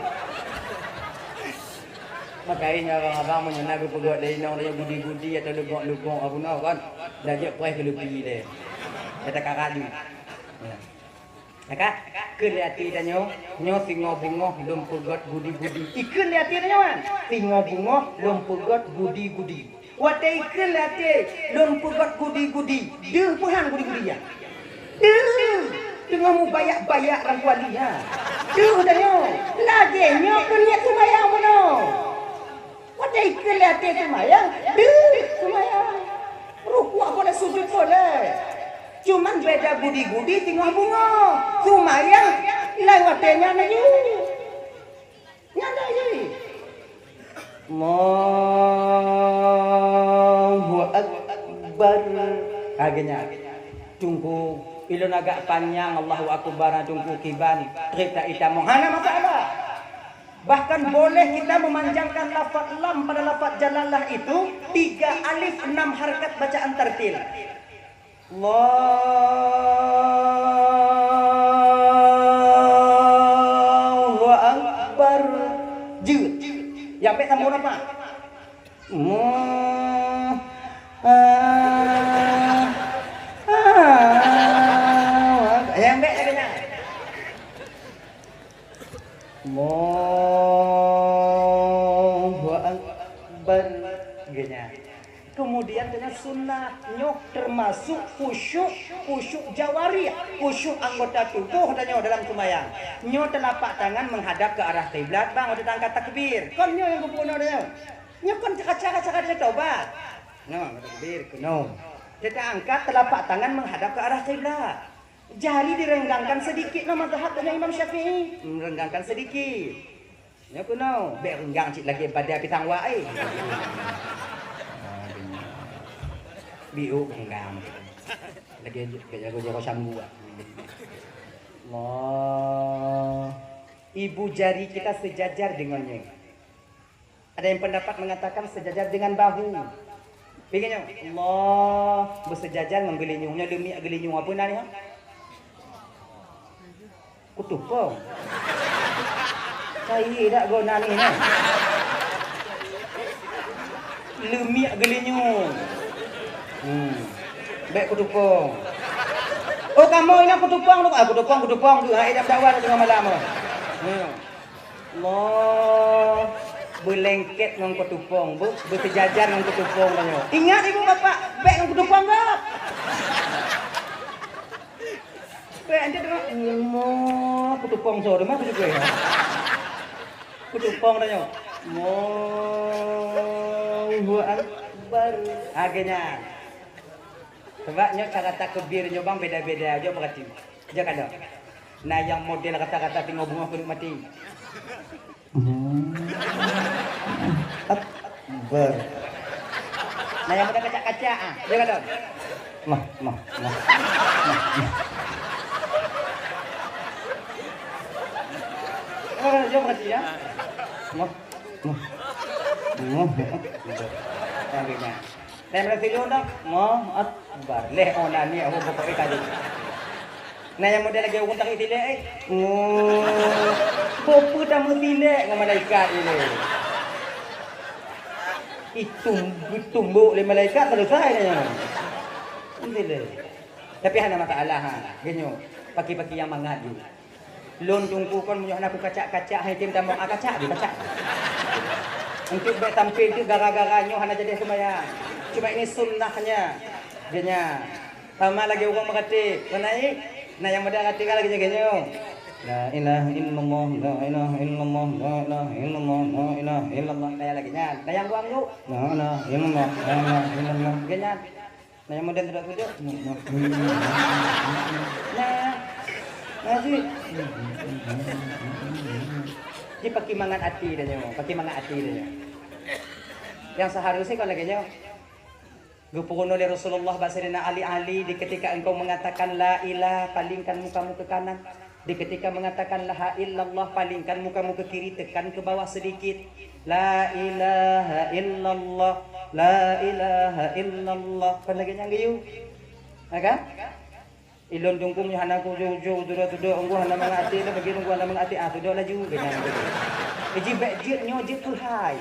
Makajih abang-abang meunyoe na geupeugöt lé inong lé gudi-gudi atau leubong-leubong apa na kan. Dah jeuet preh keu leupi deh. Kata ka raju. Ya. Maka, kheun lé até tanyoe, nyoe singoh beungoh lôn peugöt gudi-gudi. Ikheun lé até tanyoe, kan? Singoh beungoh lôn peugöt gudi-gudi. Watèe ikheun lé até lôn peugöt gudi-gudi, deuh peuhan gudi-gudi nyan. Deuh! Teungoh mubayak-bayak lam kuali nyan. Deuh tanyoe, lagèe nyoe keuh niet seumayang bunoe. Watèe ikheun lé até seumayang, deuh seumayang. Rukuk boleh, sujud boleh. Cuman beda gudi-gudi teungoh beungoh. Seumayang laén watèe nyan laju. Nyan laju. Allahu Akbar. Lagèe nyan. Teungku, ilôn agak panyang Allahu Akbar, teungku kiban. Trép ta itamong. Hana masalah. Bahkan boleh kita memanjangkan lafaz lam pada lafaz jalalah itu tiga alif enam harkat bacaan tartil. Allahu Akbar. Jeuet. Nyang bèk sambung nafas. Mu-, ah, ah, nyang bèk lagèe nyan. Allahu Akbar. Geunya. Kemudian dengan sunnah nyoe termasuk khusyuk, khusyuk jawarih, khusyuk anggota tubuh tanyoe dalam seumayang. Nyoe teulapak tangan menghadap ke arah kiblat, bang, watèe taangkat takbir. Kon nyoe nyang geupeurunoe tanyoe. Nyoe kon cara-cara tanyoe tobat. Nyoe takbir keunoe. Teuangkat teulapak tangan menghadap ke arah kiblat. Jari direnggangkan sedikit, nah, mazhab tanyoe Imam Syafi'i. Merenggangkan sedikit. Nyoe keunoe, bèk renggang cit lagèe badai pisang wak, eh. Biuk renggang. Lagèe, lagèe jago-jago canggu, ah. Allah. Ibu jari kita sejajar dengannya. Ada yang pendapat mengatakan sejajar dengan bahu. Pikir nyoe, Allah, beusejajar ngon geulinyueng. Nyoe leumiek geulinyueng apa na nyoe? Kutupong. Kayèe dak gona nyoe. Leumiek geulinyueng. Hmm. Bèk kutupong. Oh, kamoe inong kutupong tu. Ah, kutupong, kutupong tu. Hai, dak dakwa teungoh malam. Hmm. Allah, beulengket ngon kutupong, beu-, beusejajar ngon kutupong tanyoe. Ingat ibu bapak, bèk ngon kutupong gob. Bèk, ente deungoe, "Umoe kutupong soe teuma kutupong." Kutupong tanyoe. Allahu Akbar. Lagèe nyan. Sabab nyoe cara takbir nyoe bang beda-beda, jok peurati. Jak kalon. Na nyang model rata-rata singoh beungoh keuneuk maté. Akbar. Na nyang model kacak-kacak, ah. Jak kalon. Mah, mah, mah. Mah, mah. Oh, jok peurati ya. Mah, mah. Mah, mah. Sampai na. Lhèe meulalu sidroe dah, Allahu Akbar. Lhèe oh na niat, oh, pokok eh, tadi. Na nyang model lagèe ureueng tarék silek, eh. Oh, peue tameusilek ngon malaikat ilèe. Itum, itumbok lé malaikat, selesai na nyan. Silek. Tapi hana masalah, ha. Geunyoe, paki-paki nyang mangat ju. Lôn Teungku kon meunyoe hana kukacak-kacak, hai tem tamong, ah, kacak, kacak. Untuk bèk sampai tu gara-gara nyoe hana jadi seumayang. Cuma ini sunnahnya. Dia nya. Sama lagèe ureueng meuratéb, kon na i? Na nyang model ratéb kan lagèe nyoe. La ilaha illallah, la ilaha illallah, la ilaha illallah, la ilaha illallah. Na nyang lagèe nyan, na nyang buang tu. La ilaha illallah, la ilaha illallah. Lagèe nyan. Na nyang model tudok-tudok. Nah, nah, cit. Di pakai mangat até dah nyoe, pakai mangat até dah nyoe. Nyang seharusnya kon lagèe nyoe. Geupeurunoe lé Rasulullah bak Saidina Ali, "Ali, di ketika engkau mengatakan la ilah, palingkan mukamu ke kanan. Di ketika mengatakan la illallah, palingkan mukamu ke kiri, tekan ke bawah sedikit. La ilaha illallah, la ilaha illallah." Kon lagèe nyan geuyue. Ha kan? Ilôn dungkung nyoe hana kujoh-joh, tudok-tudok, unggu hana mangat até, lôn bagi unggu hana mangat até, ah, tudok laju, keu nyan. Iji bèk jeuet nyoe jeuet keuhai.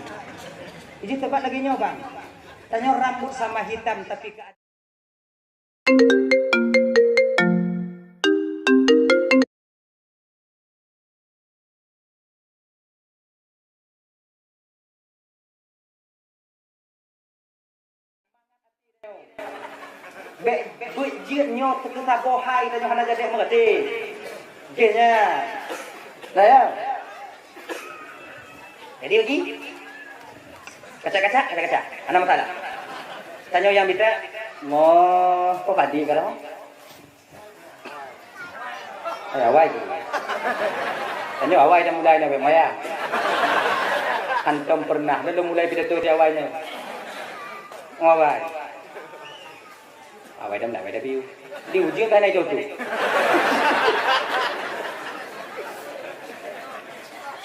Iji teubat lagèe nyoe, bang. Tanyoe rambut sama hitam, tapi keu Bèk, bèk jeuet nyoe teukeusabo hai tanyoe hana jadi meureuti. Jih nyan. Nah, ya. Jadi lagi. Kacak-kacak, kacak-kacak. Hana masalah. Tanyoe nyang bitek, moh, kok padi ka dah? Eh, awai tu. Tanyoe awai dah mulai nak maya. Hantom pernah dah mulai pidato di awai nyoe. Awai. Awai dah mulai, awai dah biu. Di ujung kan itu tu.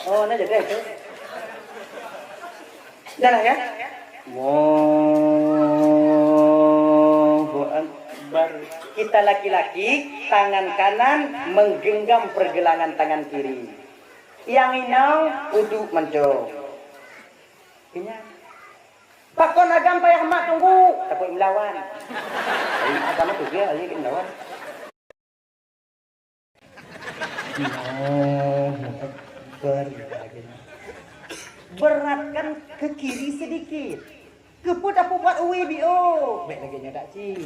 Oh, nak jadi tu. Dah lah ya. Allahu Akbar. Kita laki-laki, tangan kanan menggenggam pergelangan tangan kiri. Nyang inong uduk mantong. Ingat. Pakon agam payah mat tunggu, takut melawan. Agam tu dia aja melawan. Allahu Akbar. Beratkan ke kiri sedikit. Keupeue tapeubuet uwi biôh? Bèk lagèe nyoe dak cit.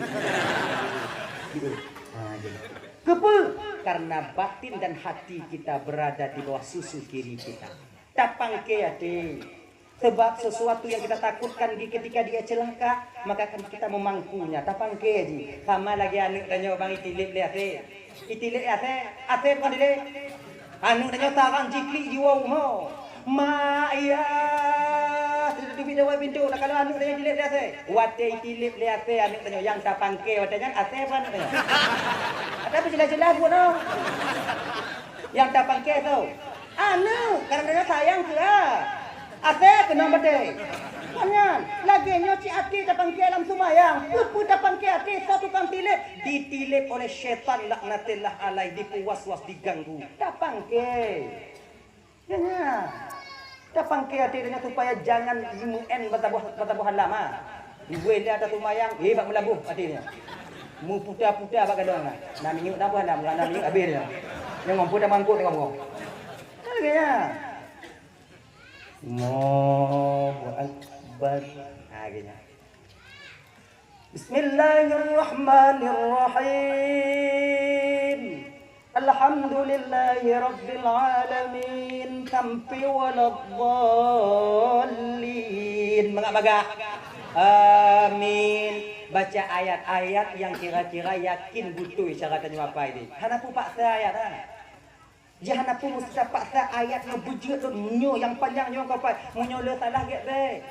Biôh. Ha, jadi. Keupeue? Karena batin dan hati kita berada di bawah susu kiri kita. Tapangke até. Sebab sesuatu yang kita takutkan di ketika dia celaka, maka akan kita memangkunya. Tapangke jih. Sama lagèe aneuk tanyoe bang itilep lé asèe. Itilep lé asèe, asèe bukan dilep. Aneuk tanyoe tarang jiklik jiwoe u rumoh. Mak, yah, sudah teubiet dawai pintoe. Takalon aneuk tanyoe itilep lé asèe. Watèe itilep lé asèe aneuk tanyoe nyang tapangke watèe nyan asèe apa aneuk tanyoe? Tapi jelas-jelas bunoe. Nyang tapangke soe? Aneuk, karena sayang keu a. Asèe keunong batèe. Kon nyan, lagèe nyoe cit até tapangke lam seumayang. Peue-peue tapangke até soe tukang tilep, ditilep oleh syaitan laknatillah alaih, dipeuwas-was, diganggu. Tapangke. Ya, ya. Tapangke até nyan supaya jangan meu'en bataboh, bataboh halam, ha. Iweh lé ata seumayang, eh, bak meulaboh até nyan. Meuputa-puta bak gadong nyan. Nam minyeuk na boh nam, nam minyeuk habéh nyan. Nyang mampu dah mangkuk tengok boh. Lagèe nyan. Allahu Akbar. Ha, lagèe nyan. Bismillahirrahmanirrahim. Alhamdulillahi rabbil alamin. Sampai waladdallin. Mangat bagah. Amin. Baca ayat-ayat yang kira-kira yakin beutôi cara tanyoe hafai deh. Hana peue paksa ayat, ha. Jih hana peue meusti tapaksa ayat nyoe beujeuet lôn nyoe nyang panyang nyoe ka pai. Meunyoe le salah gèt bèk.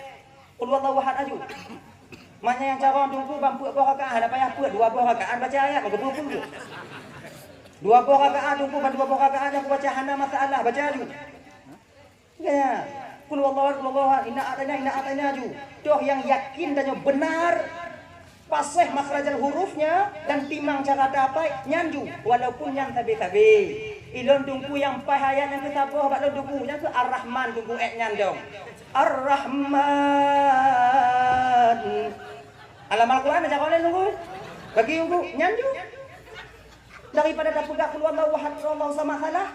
Qul huwallahu ahad aju. Manyang nyang carông teungku ban peuet boh rakaat hana payah peuet, dua boh rakaat baca ayat meukeupeu-peu. Dua boh rakaat teungku ban dua boh rakaat nyang kubaca hana masalah, baca aju. Ya. Qul huwallahu ahad, qul huwallahu ahad, inna a'taina, inna a'taina aju. Toh nyang yakin dan nyang benar, paséh makhrajal hurufnya dan timang cara tapai nyan ju, walaupun nyan sabe-sabe. Ilôn teungku nyang paih ayat nyang keu saboh bak lôn teungku, nyang keu Ar-Rahman teungku, eh, nyan dong. Ar-Rahman. Alam Al-Quran aja kau teungku. Bagi teungku nyan ju. Daripada dah peugah qul huwallahu ahad, qul huwallahu samad salah.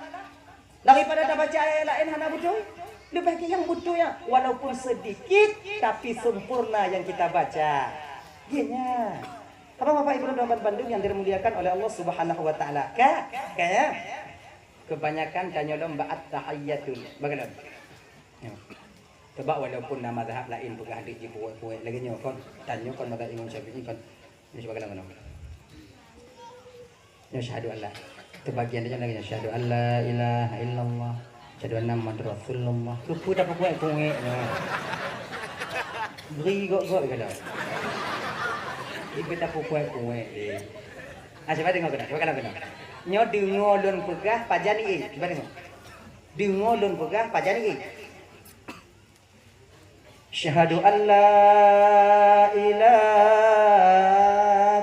Daripada tabaca ayat laén hana beutôi, leubeh gét nyang beutôi nyan, walaupun sedikit, tapi sempurna yang kita baca. Gét nyan. Bapak-bapak, ibu dan teman bandum yang dimuliakan oleh Allah Subhanahu wa taala. Ka, ka ya? Kebanyakan tanyoe lom bak at-tahiyyatun. Bagaimana? Ya. Sebab walaupun na mazhab lain peugah deuek jipuwet-puwet lagèe nyoe kon, tanyoe kon mazhab Imam Syafi'i kon. Ini cuba kalang-kalang. Ya, syahadu Allah. Itu bagian dia lagi, syahadu alla ilaha illallah. Syahadu anna Muhammadar Rasulullah. Keupeue tapeukuek-kuek nyoe? Bri gok-gok keu dah. Ibe tapeukuek-kuek deh. Ah, cuba deungoe keunoe, cuba kalang keunoe. Nyoe deungoe lôn peugah pajan ie. Cuba deungoe. Deungoe lôn peugah pajan ie. Syahadu an la ilaha,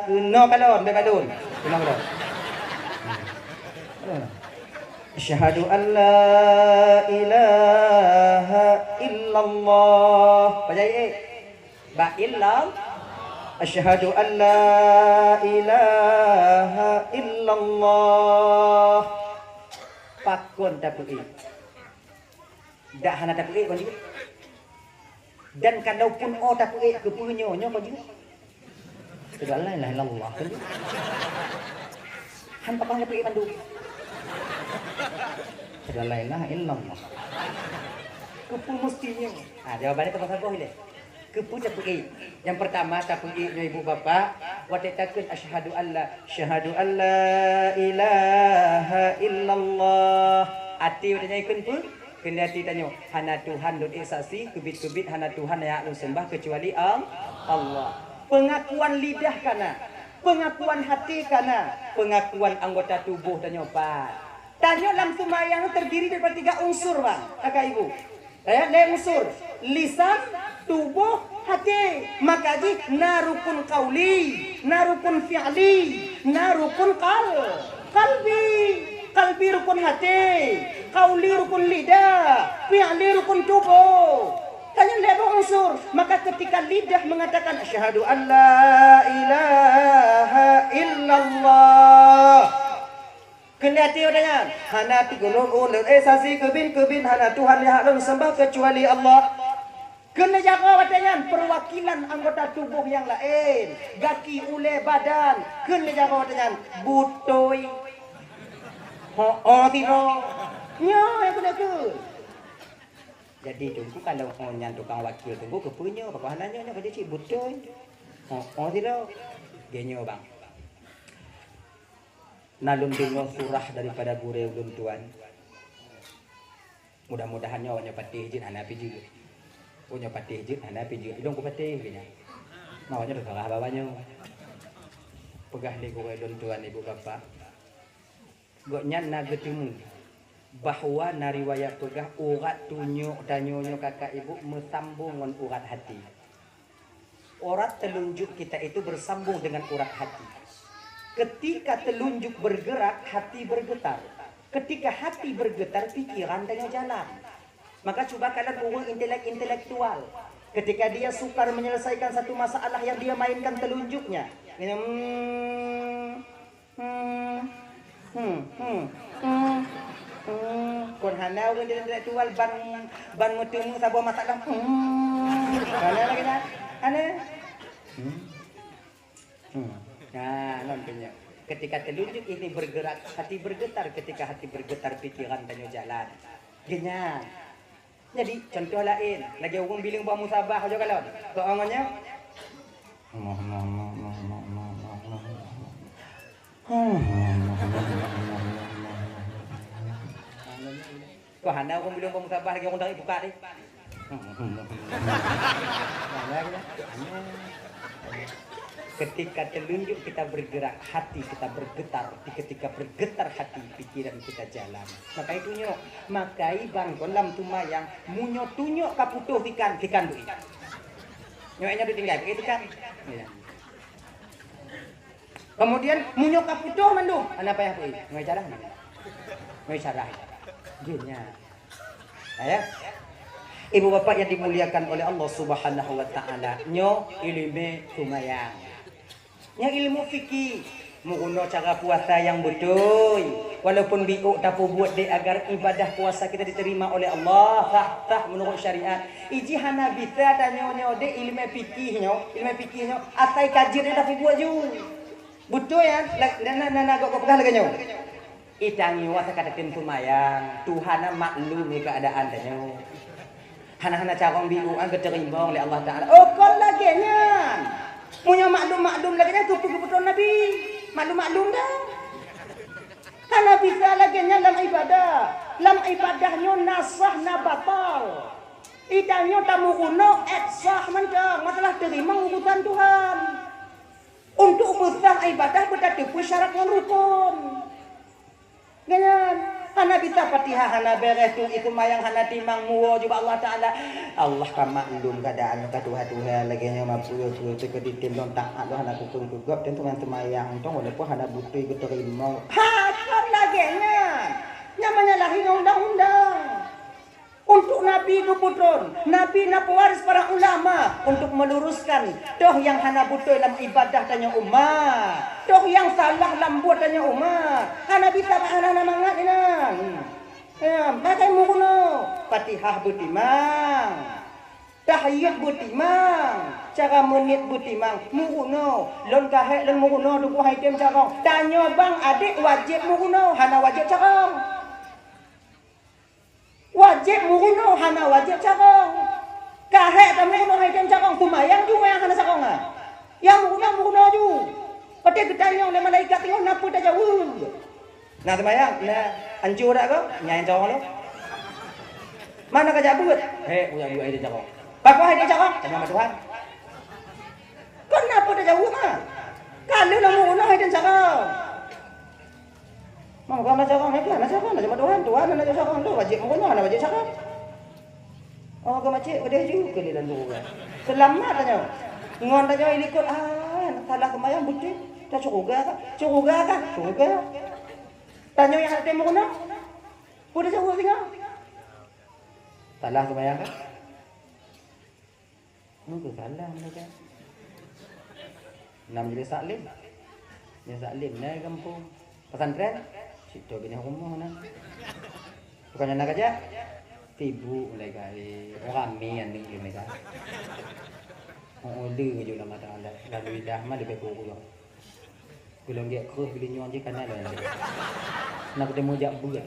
keunoe kalon, bèk kalon. Keunoe kalon. Syahadu an la ilaha illallah. Pajan ie. Ba illallah. Asyhadu an la ilaha illallah. Pakon tapeuék? Dak hana tapeuék kon jeuet. Dan kalaupun oh tapeuék, keupeue nyoe, nyoe kon jeuet. Asyhadu an la ilaha illallah kon jeuet. Han pakon tapeuék mandum. Asyhadu an la ilaha illallah. Keupeue meusti nyoe? Ah, jawabannya teuma saboh ilèe. Keupeue tapeuék? Nyang peurtama tapeuék nyoe ibu bapak, watèe takheun asyhadu an la, asyhadu an la ilaha illallah. Até watèe nyan ikheun peue? Keuneuk até tanyoe, hana Tuhan lôn ék saksi, keubiet-keubiet hana Tuhan nyang hak lôn seumbah keucuali Al-, Allah. Peungakuan lidah ka na, peungakuan até ka na, peungakuan anggota tuboh tanyoe pat. Tanyoe lam seumayang teurdiri daripada tiga unsur, bang, kakak ibu. Eh, lhèe unsur, lisan, tuboh, até. Maka jih na rukun qauli, na rukun fi'li, na rukun qal-, qalbi. Qalbi rukun até, qauli rukun lidah, fi'li rukun tuboh. Tanyoe lhèe boh unsur, maka ketika lidah mengatakan, "Asyhadu an la ilaha illallah." Keuneuk até watèe nyan, hana Tuhan lôn ék saksi, keubiet-keubiet hana Tuhan nyang hak lôn seumbah keucuali Allah. Keuneuk jaroe watèe nyan, peuwakilan anggota tuboh nyang laén, gaki, ulèe, badan. Keuneuk jaroe watèe nyan, beutôi. Ho-, oh, sidroe. Nyoe nyang keuneuk kheun. Jadi, Teungku, kalau oh nyan tukang wakil Teungku, keupeue nyoe? Pakon hana nyoe, nyoe ka jeuet cit beutôi. Ho-, oh, sidroe. Geuh nyoe, bang. Na lôn deungoe surah daripada gurèe ulôn tuan. Mudah-mudahan nyoe awaknyoe patéh jeuet hana pih jeuet. Oh, nyoe patéh jeuet hana pih jeuet. Ilôn kupatéh keu nyan. Nah, awaknyoe teuseurah bak awaknyoe. Peugah lé gurèe ulôn tuan, ibu bapak. Gobnyan na geuteumeung bahwa na riwayat peugah urat tunyok tanyoe nyoe kakak ibu meusambong ngon urat hati. Urat telunjuk kita itu bersambung dengan urat hati. Ketika telunjuk bergerak, hati bergetar. Ketika hati bergetar, pikiran tanyoe jalan. Maka cuba kalon ureueng intelek-intelektual. Ketika dia sukar menyelesaikan satu masalah yang dia mainkan telunjuknya. Hmm, hmm, hmm, hmm, hmm. Kon hana ureueng intelektual ban, ban meuteumeung saboh masalah. Hmm. Hana lagèe nyan. Hana. Hmm. Hmm. Nah, ngon peunyoe. Ketika telunjuk ini bergerak, hati bergetar. Ketika hati bergetar, pikiran tanyoe jalan. Geuh nyan. Jadi, contoh laén, lagèe ureueng bileueng bak musabah aja kalon. Keu angon nyoe. Kok hana ureueng bileueng bak musabah lagèe ureueng dari buka deh. Ketika telunjuk kita bergerak, hati kita bergetar. Di ketika bergetar hati, pikiran kita jalan. Maka itu nyoe, maka ibang kon lam tumayang, meunyoe tunyok ka putôh tikan, tikan beuih. Nyoe nyoe ditinggai, beuih tikan. Ya. Kemudian meunyoe ka putôh mandum, hana payah beuih. Nyoe carah. Nyoe carah. Geuh nyan. Ya. Ibu bapak yang dimuliakan oleh Allah Subhanahu wa taala, nyoe ileumèe tumayang. Nyoe ilmu fikih. Meurunoe cara puasa nyang beutôi. Walaupun biôk tapeubuet deh agar ibadah puasa kita diterima oleh Allah, sah-sah menurut syariat. Iji hana bisa tanyoe nyoe deh ileumèe fikih nyoe, ileumèe fikih nyoe asai ka jeuet tapeubuet ju. Beutôi ya, na na na na gok peugah lagèe nyoe. Ih tanyoe asa ka tatem seumayang, Tuhan na maklum keuadaan tanyoe. Hana-hana carông biôk nyan geuteurimong lé Allah Taala. Oh kon lagèe nyan. Meunyoe maklum-maklum lagèe nyan keupeue geupeutrön Nabi? Maklum-maklum dah. Hana bisa lagèe nyan lam ibadah. Lam ibadah nyoe na sah na batal. Ih tanyoe tameurunoe ét sah mantong, masalah teurimong urusan Tuhan. Untuk meusah ibadah beutateupeue syarat ngon rukon. Nyan, hana bisa Fatihah, hana bèrèh tu, ih seumayang hana timang, muwoe ju bak Allah Taala. Allah ka maklum keuadaan ka tuha-tuha lagèe nyoe, mapeue-peue teuka ditem lôn taat lôn hana kukheun keu gob, tentu ngon seumayang, tong walaupun hana beutôi geuteurimong. Ha, kon lagèe nyan. Nyan menyalahi undang-undang. Untuk Nabi geupeutrön, Nabi na pewaris para ulama untuk meluruskan toh nyang hana beutôi lam ibadah tanyoe umat, toh nyang salah lam buet tanyoe umat. Hana bisa hana-hana mangat inan. Ya, pakai meurunoe, Fatihah beutimang, tahiyat beutimang, cara meuniet beutimang, meurunoe. Lôn ka hék lôn meurunoe Teungku hai tem carông. Tanyoe bang adék wajéb meurunoe, hana wajéb carông. Wajéb meurunoe hana wajéb carông. Ka hék tameurunoe hai tem carông, seumayang ju nyang hana carông nyan. Nyang meurunoe, meurunoe ju. Watèe geutanyong lé malaikat teungoh na peue tajaweueb. Na seumayang, na ancu dak kah? Nyan carông lom. Mana ka jak beuet? Hék, kujak beuet hai tem carông. Pakon hai tem carông? Tanyong bak Tuhan. Kon na peue tajaweueb, ha? Ka lheueh lôn meurunoe hai tem carông. Mah, kon na carông, hai, kon na carông, na cuma Tuhan, Tuhan na cuma carông, tu wajéb meurunoe, hana wajéb carông. Oh, keu macet, peudeh ju keu lé lam gurée. Seulamat tanyoe. Ngon tanyoe ilikot, ah, salah seumayang beutôi. Ta syeuruga kah? Syeuruga kah? Syeuruga. Tanyoe nyang hana teurimong meurunoe. Peue tajaweueb singoh? Salah seumayang kah? Nyoe keuh salah mereka. Na majelis taklim. Majelis taklim na gampông. Pesantren, situ bina rumoh na. Bukan na kerja? Sibuk mereka, eh, ramé aneuk mereka. Oh, le je ulama Taala. Lalu idah mah lebih kurang. Golom gét kreueh geulinyueng jih kana lôn. Na kuteumé jak beuet.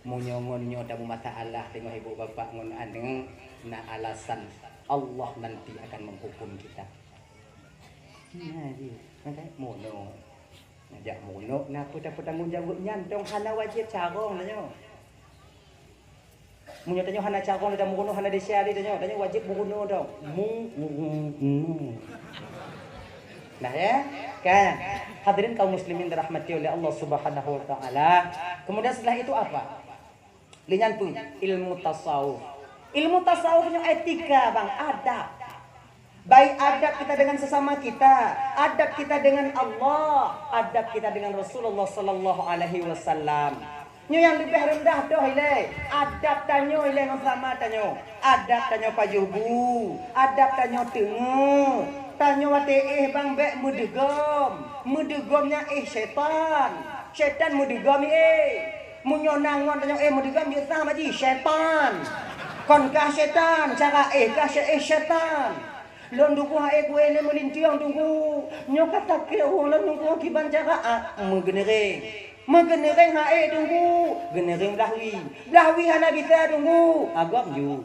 Meunyoe ngon nyoe tameumasalah teungoh ibu bapak ngon aneuk, na alasan Allah nanti akan menghukum kita. Nah, jih, meunoe. Nah, jak meunoe, na peue tapeutanggung jaweueb nyan, dong hana wajéb carông na nyoe. Meunyoe tanyoe hana carông lé tameurunoe, hana desya lé tanyoe, tanyoe wajéb meurunoe dong. Meurunoe. Nah, ya, kan? Hadirin kaum muslimin dirahmati oleh Allah Subhanahu wa Taala. Kemudian setelah itu apa? Lé nyan pun ilmu tasawuf. Ilmu tasawuf nyoe etika, bang, adab. Baik adab kita dengan sesama kita, adab kita dengan Allah, adab kita dengan Rasulullah sallallahu alaihi wasallam. Nyoe nyang leubeh reundah toh ilée, adab tanyoe ilée ngon sama tanyoe. Adab tanyoe pajoh bu, adab tanyoe teungeut. Tanyoe watée éh bang bék meudeugom. Meudeugom nyan éh syaitan. Syaitan meudeugom éh. Meunyoe na ngon tanyoe éh meudeugom, jeuet sang maji syaitan. Kon kah syaitan, cara éh kah syai-, éh syaitan. Lôn Teungku ha'é kuéh lé meulintieng Teungku. Nyoe ka sakét ureueng lôn Teungku kiban cara, ah, meugeuneureng. Meugeuneureng ha'é Teungku, geuneureng blah wie. Blah wie hana bisa Teungku, agam ju.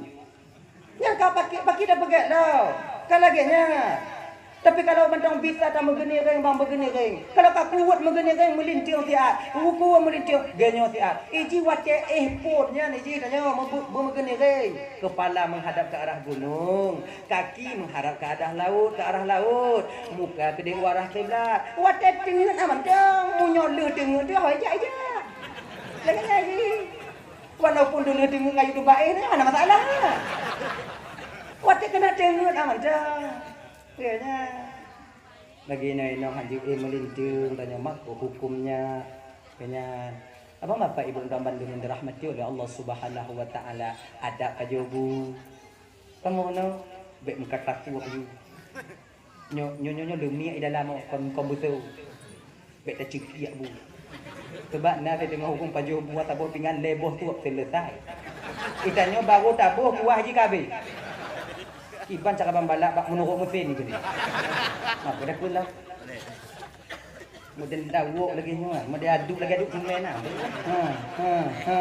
Nyan ka pakri-pakri tapeugét lom. Ka lagée nyan. Tapi kalau mantong bisa tameugeuneureng bang meugeuneureng. Kalau ka kuweuet meugeuneureng meulintieng siat, kuweuet meulintieng geunyoe siat. Iji watée éh phon nyan iji tanyoe meubeu-, beumeugeuneureng. Kepala menghadap ke arah gunung. Kaki meuharab keu arah laôt, keu arah laôt. Muka keudeh u arah kiblat. Watée teungeut aman dong, meunyoe lheueh teungeut teuh hôi jak-jak. Jangan lagi. Walaupun dulu teungeut kayu tuba éh, hana masalah. Watée keuneuk teungeut aman dong. Ya nyan. Lagi inong-inong hanjeuet éh meulinteung, tanyoe makruh hukömnya. Keu nyan, abang bapak ibu dan bandum yang dirahmati oleh Allah Subhanahu wa Taala, adab pajoh bu. Kamoe nyoe bék meukat takue laju. Nyoe, nyoe, nyoe, nyoe leumiek di dalam kon, kon beutôi. Bèk taceukiak bu. Sebab na teudeungoe ureueng pajoh bu taboh pingan lhèe boh trôk seuleusai. Itanyoe barô taboh kuah jih ka abéh. Kiban cara ban balak bak meunurot meusén nyoe. Apa dah pun lah. Model dawok lagèe nyoe, model aduk lagèe aduk semen nah. Ha, ha, ha.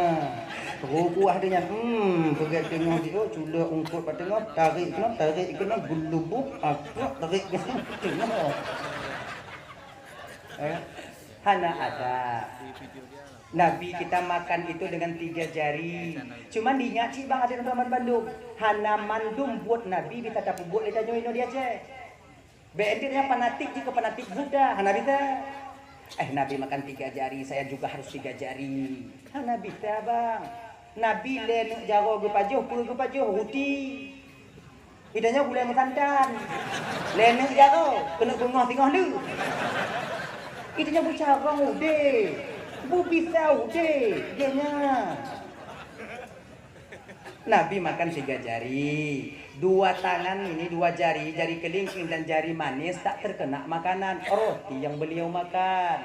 Roh kuah dia nyan, hmm, peugèt teungoh di, oh, culok ungkot bak teungoh, tarék keunoe, tarék keunoe, geulubuk, akak, tarék keunoe, teungoh. Eh, hana ada. Nabi kita makan itu dengan tiga jari. Cuman diingat cit bang, ada teman bandum. Hana mandum buet Nabi bisa tapeubuet lé tanyoe inoe di Aceh. Bèk enteuk nyang fanatik jih keu fanatik buta, hana bisa. Eh, Nabi makan tiga jari, saya juga harus tiga jari. Hana bisa, bang. Nabi lhèe neuk jaroe geupajoh, peue geupajoh? Ruti. Itanyoe gulai meusantan. Lhèe neuk jaroe, keuneuk beungoh singoh le. Itanyoe beucarông udép. Beubisa udép. Geuh nyan. Nabi makan tiga jari. Dua tangan ini, dua jari, jari kelingking dan jari manis tak terkena makanan roti yang beliau makan.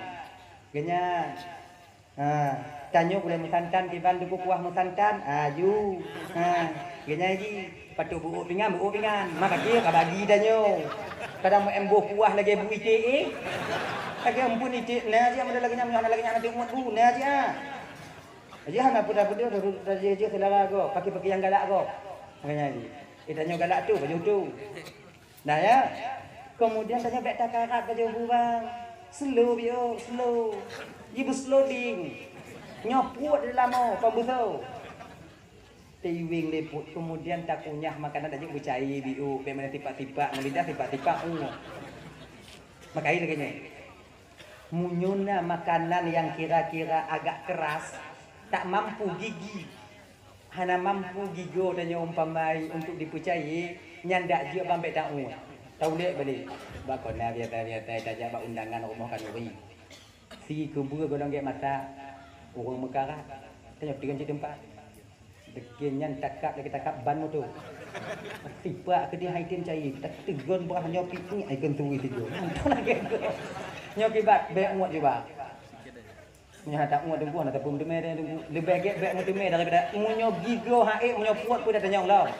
Geuh nyan. Ha, tanyoe gulai meusantan, kiban duku kuah meusantan. Ha, yu. Ha, geuh nyan jih. Patôh beuôk pingan, beuôk pingan. Maka dia ka bagi tanyoe. Kadang meu em boh kuah lagèe bu iték, eh. Lagèe ampun iték, na jih, amun lagèe nyan, na lagèe nyan, nanti umat bu, na jih, ah. Aja hana peue-peue, tajih-jih syedara gob, pakri-pakri nyang galak gob. Makajih, eh, tanyoe galak tu, pajoh tu. Nah, ya. Kemudian tanyoe bèk takarat pajoh bu bang. Slow, biôh, slow. Ji beuslowing. Nyoe puet di lamo, pembuso. Tiwing liput, kemudian takunyah makanan tajak beucai, biôh, bèk mana tipak-tipak, ngon lidah tipak-tipak. Uh. Makajih lagèe nyoe. Meunyoe na makanan nyang kira-kira agak keras, tak mampu gigi, hana mampu gigoe tanyoe umpamai untuk dipeucayai, nyan dak jeuet bang bèk taôt. Taulèe balek. Bak kona biasa-biasa tajak bak undangan rumoh khanuri. Si keubua golom gèt masak, ureueng meukarat. Tanyoe teugon cit teumpat. Lagèe nyan takab, lagèe takab ban moto. Tipak keudéh hai tem cai, tateugon brah nyoe pih ngiek ai keuntui tiga. Mantong lagèe tu. Nyoe kiban, bèk muet juga. Meunyoe hana muet teungku, hana tapeuteumé teungku. Leubeh gèt bèk meuteumé daripada meunyoe gigoe hai, meunyoe puet pun dah tanyong lom.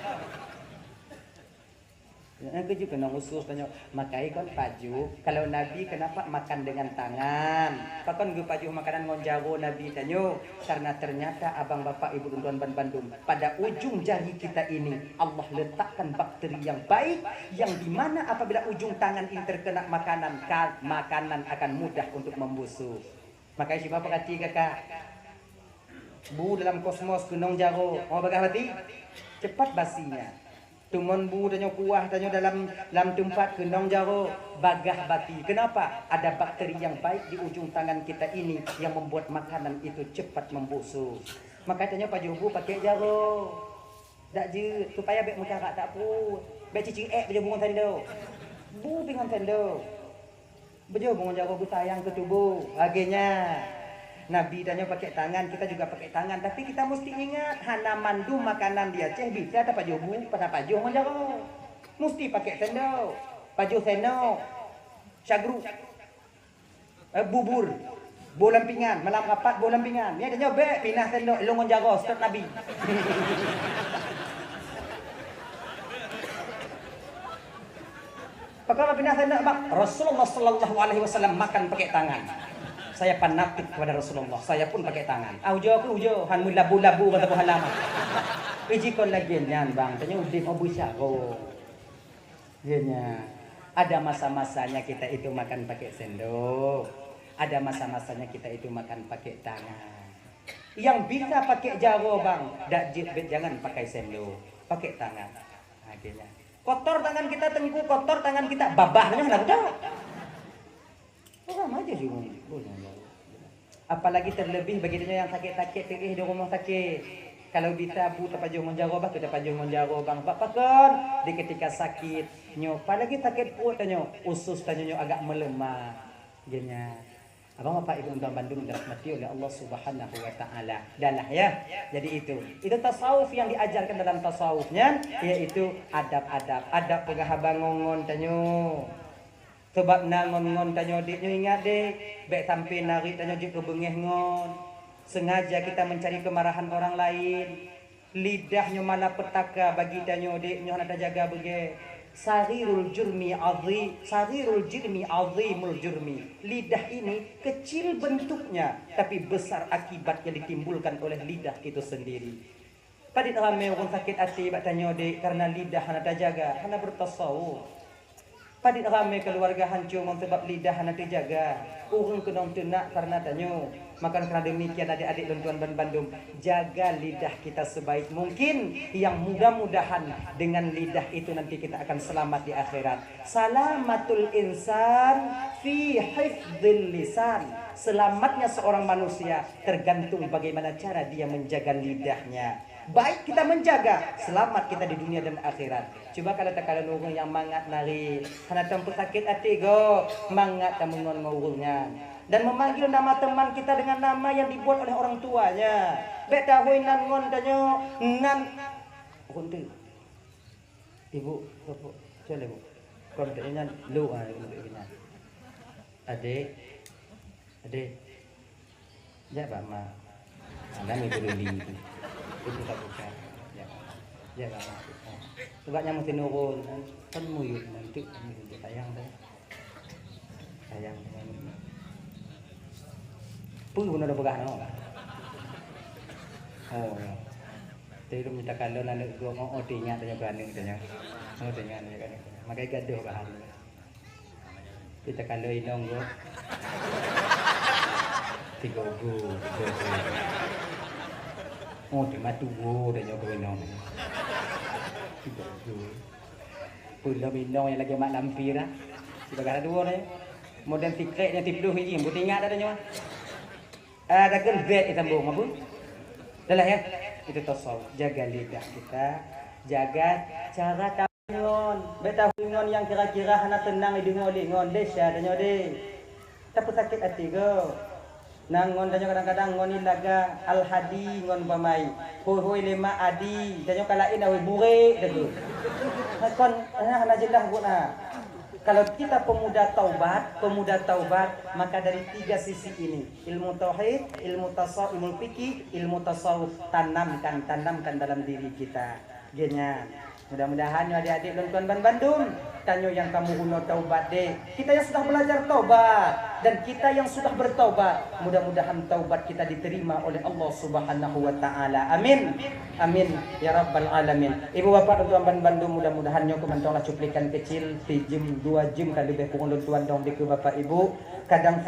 Nyang keujeuet keunong usus tanyoe, makai kon pajoh. Kalau Nabi kenapa makan dengan tangan? Pakon geupajoh makanan ngon jaroe Nabi tanyoe? Karena ternyata abang bapak ibu dan tuan ban bandum, pada ujung jari kita ini Allah letakkan bakteri yang baik, yang dimana apabila ujung tangan ini terkena makanan, ka-, makanan akan mudah untuk membusuk. Makai cuba perhati kakak. Bu dalam kosmos keunong jaroe, mau bagah bati? Cepat basinya. Teumon bu tanyoe kuah tanyoe dalam, lam teumpat keunong jaroe, bagah bati. Kenapa? Ada bakteri yang baik di ujung tangan kita ini yang membuat makanan itu cepat membusuk. Maka tanyoe pajoh bu pakai jaroe. Dak jeuet, supaya bèk meukarat tak pruet. Bèk cicing èk pajoh bu ngon sendok. Bu pih ngon sendok. Beujeuet meungon jaroe beusayang keu tuboh. Lagèe nyan. Nabi tanyoe pakai tangan, kita juga pakai tangan. Tapi kita mesti ingat, hana mandum makanan di Aceh bisa tapajoh bu, tapajoh ngon jaroe. Mesti pakai sendok. Pajoh sendok. Syagru. Eh, bubur. Boh lam pingan. Malam rapat boh lam pingan. Nyan tanyoe bèk pinah sendok lôn ngon jaroe, seutôt Nabi. Pakon bak pinah sendok bak Rasulullah sallallahu alaihi wasallam makan pakai tangan. Saya fanatik kepada Rasulullah, saya pun pakai tangan. Ah, ujoe keuh ujoe, han meulabu-labu mata buah halaman. Iji kon lagèe nyan, bang, tanyoe udép mau beusyaro. Iya nya. Ada masa-masanya kita itu makan pakai sendok. Ada masa-masanya kita itu makan pakai tangan. Yang bisa pakai jaroe, bang, dak jeuet, jangan pakai sendok, pakai tangan. Akhirnya. Kotor tangan kita, Teungku, kotor tangan kita, babah nyoe hana beudôh. Orang aja sih, boleh. Apalagi terlebih bagi tanyoe nyang sakét-sakét, teuéh di rumoh sakét. Kalau bisa bu tapajoh ngon jaroe, bah kita pajoh ngon jaroe, bang. Bak pakon? Di ketika sakit nyoe, apalagi sakét pruet tanyoe, usus tanyoe nyoe agak melemah. Geunya. Abang, Bapak, Ibu, tuan bandum dirahmati oleh Allah Subhanahu wa Ta'ala. Dah lah, ya. Jadi itu. Itu tasawuf yang diajarkan dalam tasawuf nyan, yaitu adab-adab. Adab peugah haba ngon tanyoe. Sabab na ngon-ngon tanyoe dek nyoe ingat dek, bèk sampai narit tanyoe jeuet keu beungèh ngon. Sengaja kita mencari kemarahan orang lain. Lidah nyoe malapetaka bagi tanyoe dek nyoe hana tajaga beugèt. Saghirul jurmi azim, saghirul jurmi azimul jurmi. Lidah ini kecil bentuknya, tapi besar akibat yang ditimbulkan oleh lidah itu sendiri. Padit ramé ureuëng sakét até bak tanyoe dek karena lidah hana tajaga, hana bertasawuf. Padit ramé keluarga hancô ngon sabab lidah hana teujaga. Ureuëng keunong teunak karena tanyoe. Maka karena demikian adik-adik lôn tuan ban bandum, jaga lidah kita sebaik mungkin yang mudah-mudahan dengan lidah itu nanti kita akan selamat di akhirat. Salamatul insan fi hifdzil lisan. Selamatnya seorang manusia tergantung bagaimana cara dia menjaga lidahnya. Baik kita menjaga, selamat kita di dunia dan akhirat. Cuba kalau takalon ureuëng nyang mangat narit, hana tapeusakét até gob, mangat tameungon ngon ureuëng nyan. Dan memanggil nama teman kita dengan nama yang dibuat oleh orang tuanya. Bèk tahôi nan ngon tanyoe, nan ureuëng tu. Ibu, ibu, cok lé, Bu. Kon teuingat lu, ah, ibu, ibu nyan. Adek, adek. Jak bak mak. Alah, ibu duli tu. Ibu tak buka. Jak. Jak bak mak. Sebab nyang mesti nurun, kan muyup nanti, muyup sayang dah. Sayang dengan peue guna dah peugah nama. Oh. Tapi lôn minta kalon aneuk gob, oh, oh, teuingat tanyoe keu aneuk tanyoe. Oh, teuingat tanyoe keu aneuk. Makai gadoh bahan. Kita kalon inong gob. Tiga go, tiga go. Oh, teuma tuwo tanyoe keu inong. Tiga go. Peulom inong nyang lagèe mak lampir ah. Sibagai dua nyoe. Model sikrek nyang siploh biji, beutingat ada nyoe. Ah, takheun bèk disambung, apa? Dah lah ya. Itu tasawuf. Jaga lidah kita, jaga cara tanyoe ngon. Bèk tahôi ngon nyang kira-kira hana teunang dideungoe lé ngon. Desya tanyoe deh. Tapeusakét até gob. Nang ngon tanyoe kadang-kadang ngon ilaga al-hadi ngon bamai. Hôi-hôi lé mak adi, tanyoe ka laén awai burek teuk. Kon, hana, hana jeulaih buet na. Kalau kita pemuda taubat, pemuda taubat, maka dari tiga sisi ini, ilmu tauhid, ilmu tasawuf, ilmu fikih, ilmu tasawuf, tanamkan, tanamkan dalam diri kita. Geuhnyan. Mudah-mudahan nyoe adik-adik lôn tuan ban bandum, tanyoe nyang ka meurunoe taubat deh. Kita yang sudah belajar taubat dan kita yang sudah bertaubat, mudah-mudahan taubat kita diterima oleh Allah Subhanahu wa taala. Amin. Amin ya rabbal alamin. Ibu bapak lôn tuan ban bandum, mudah-mudahan nyoe keu mantong lah cuplikan kecil, sijeuem dua jeuem ka leubeh kurang lôn tuan dong dikeue bapak ibu. Kadang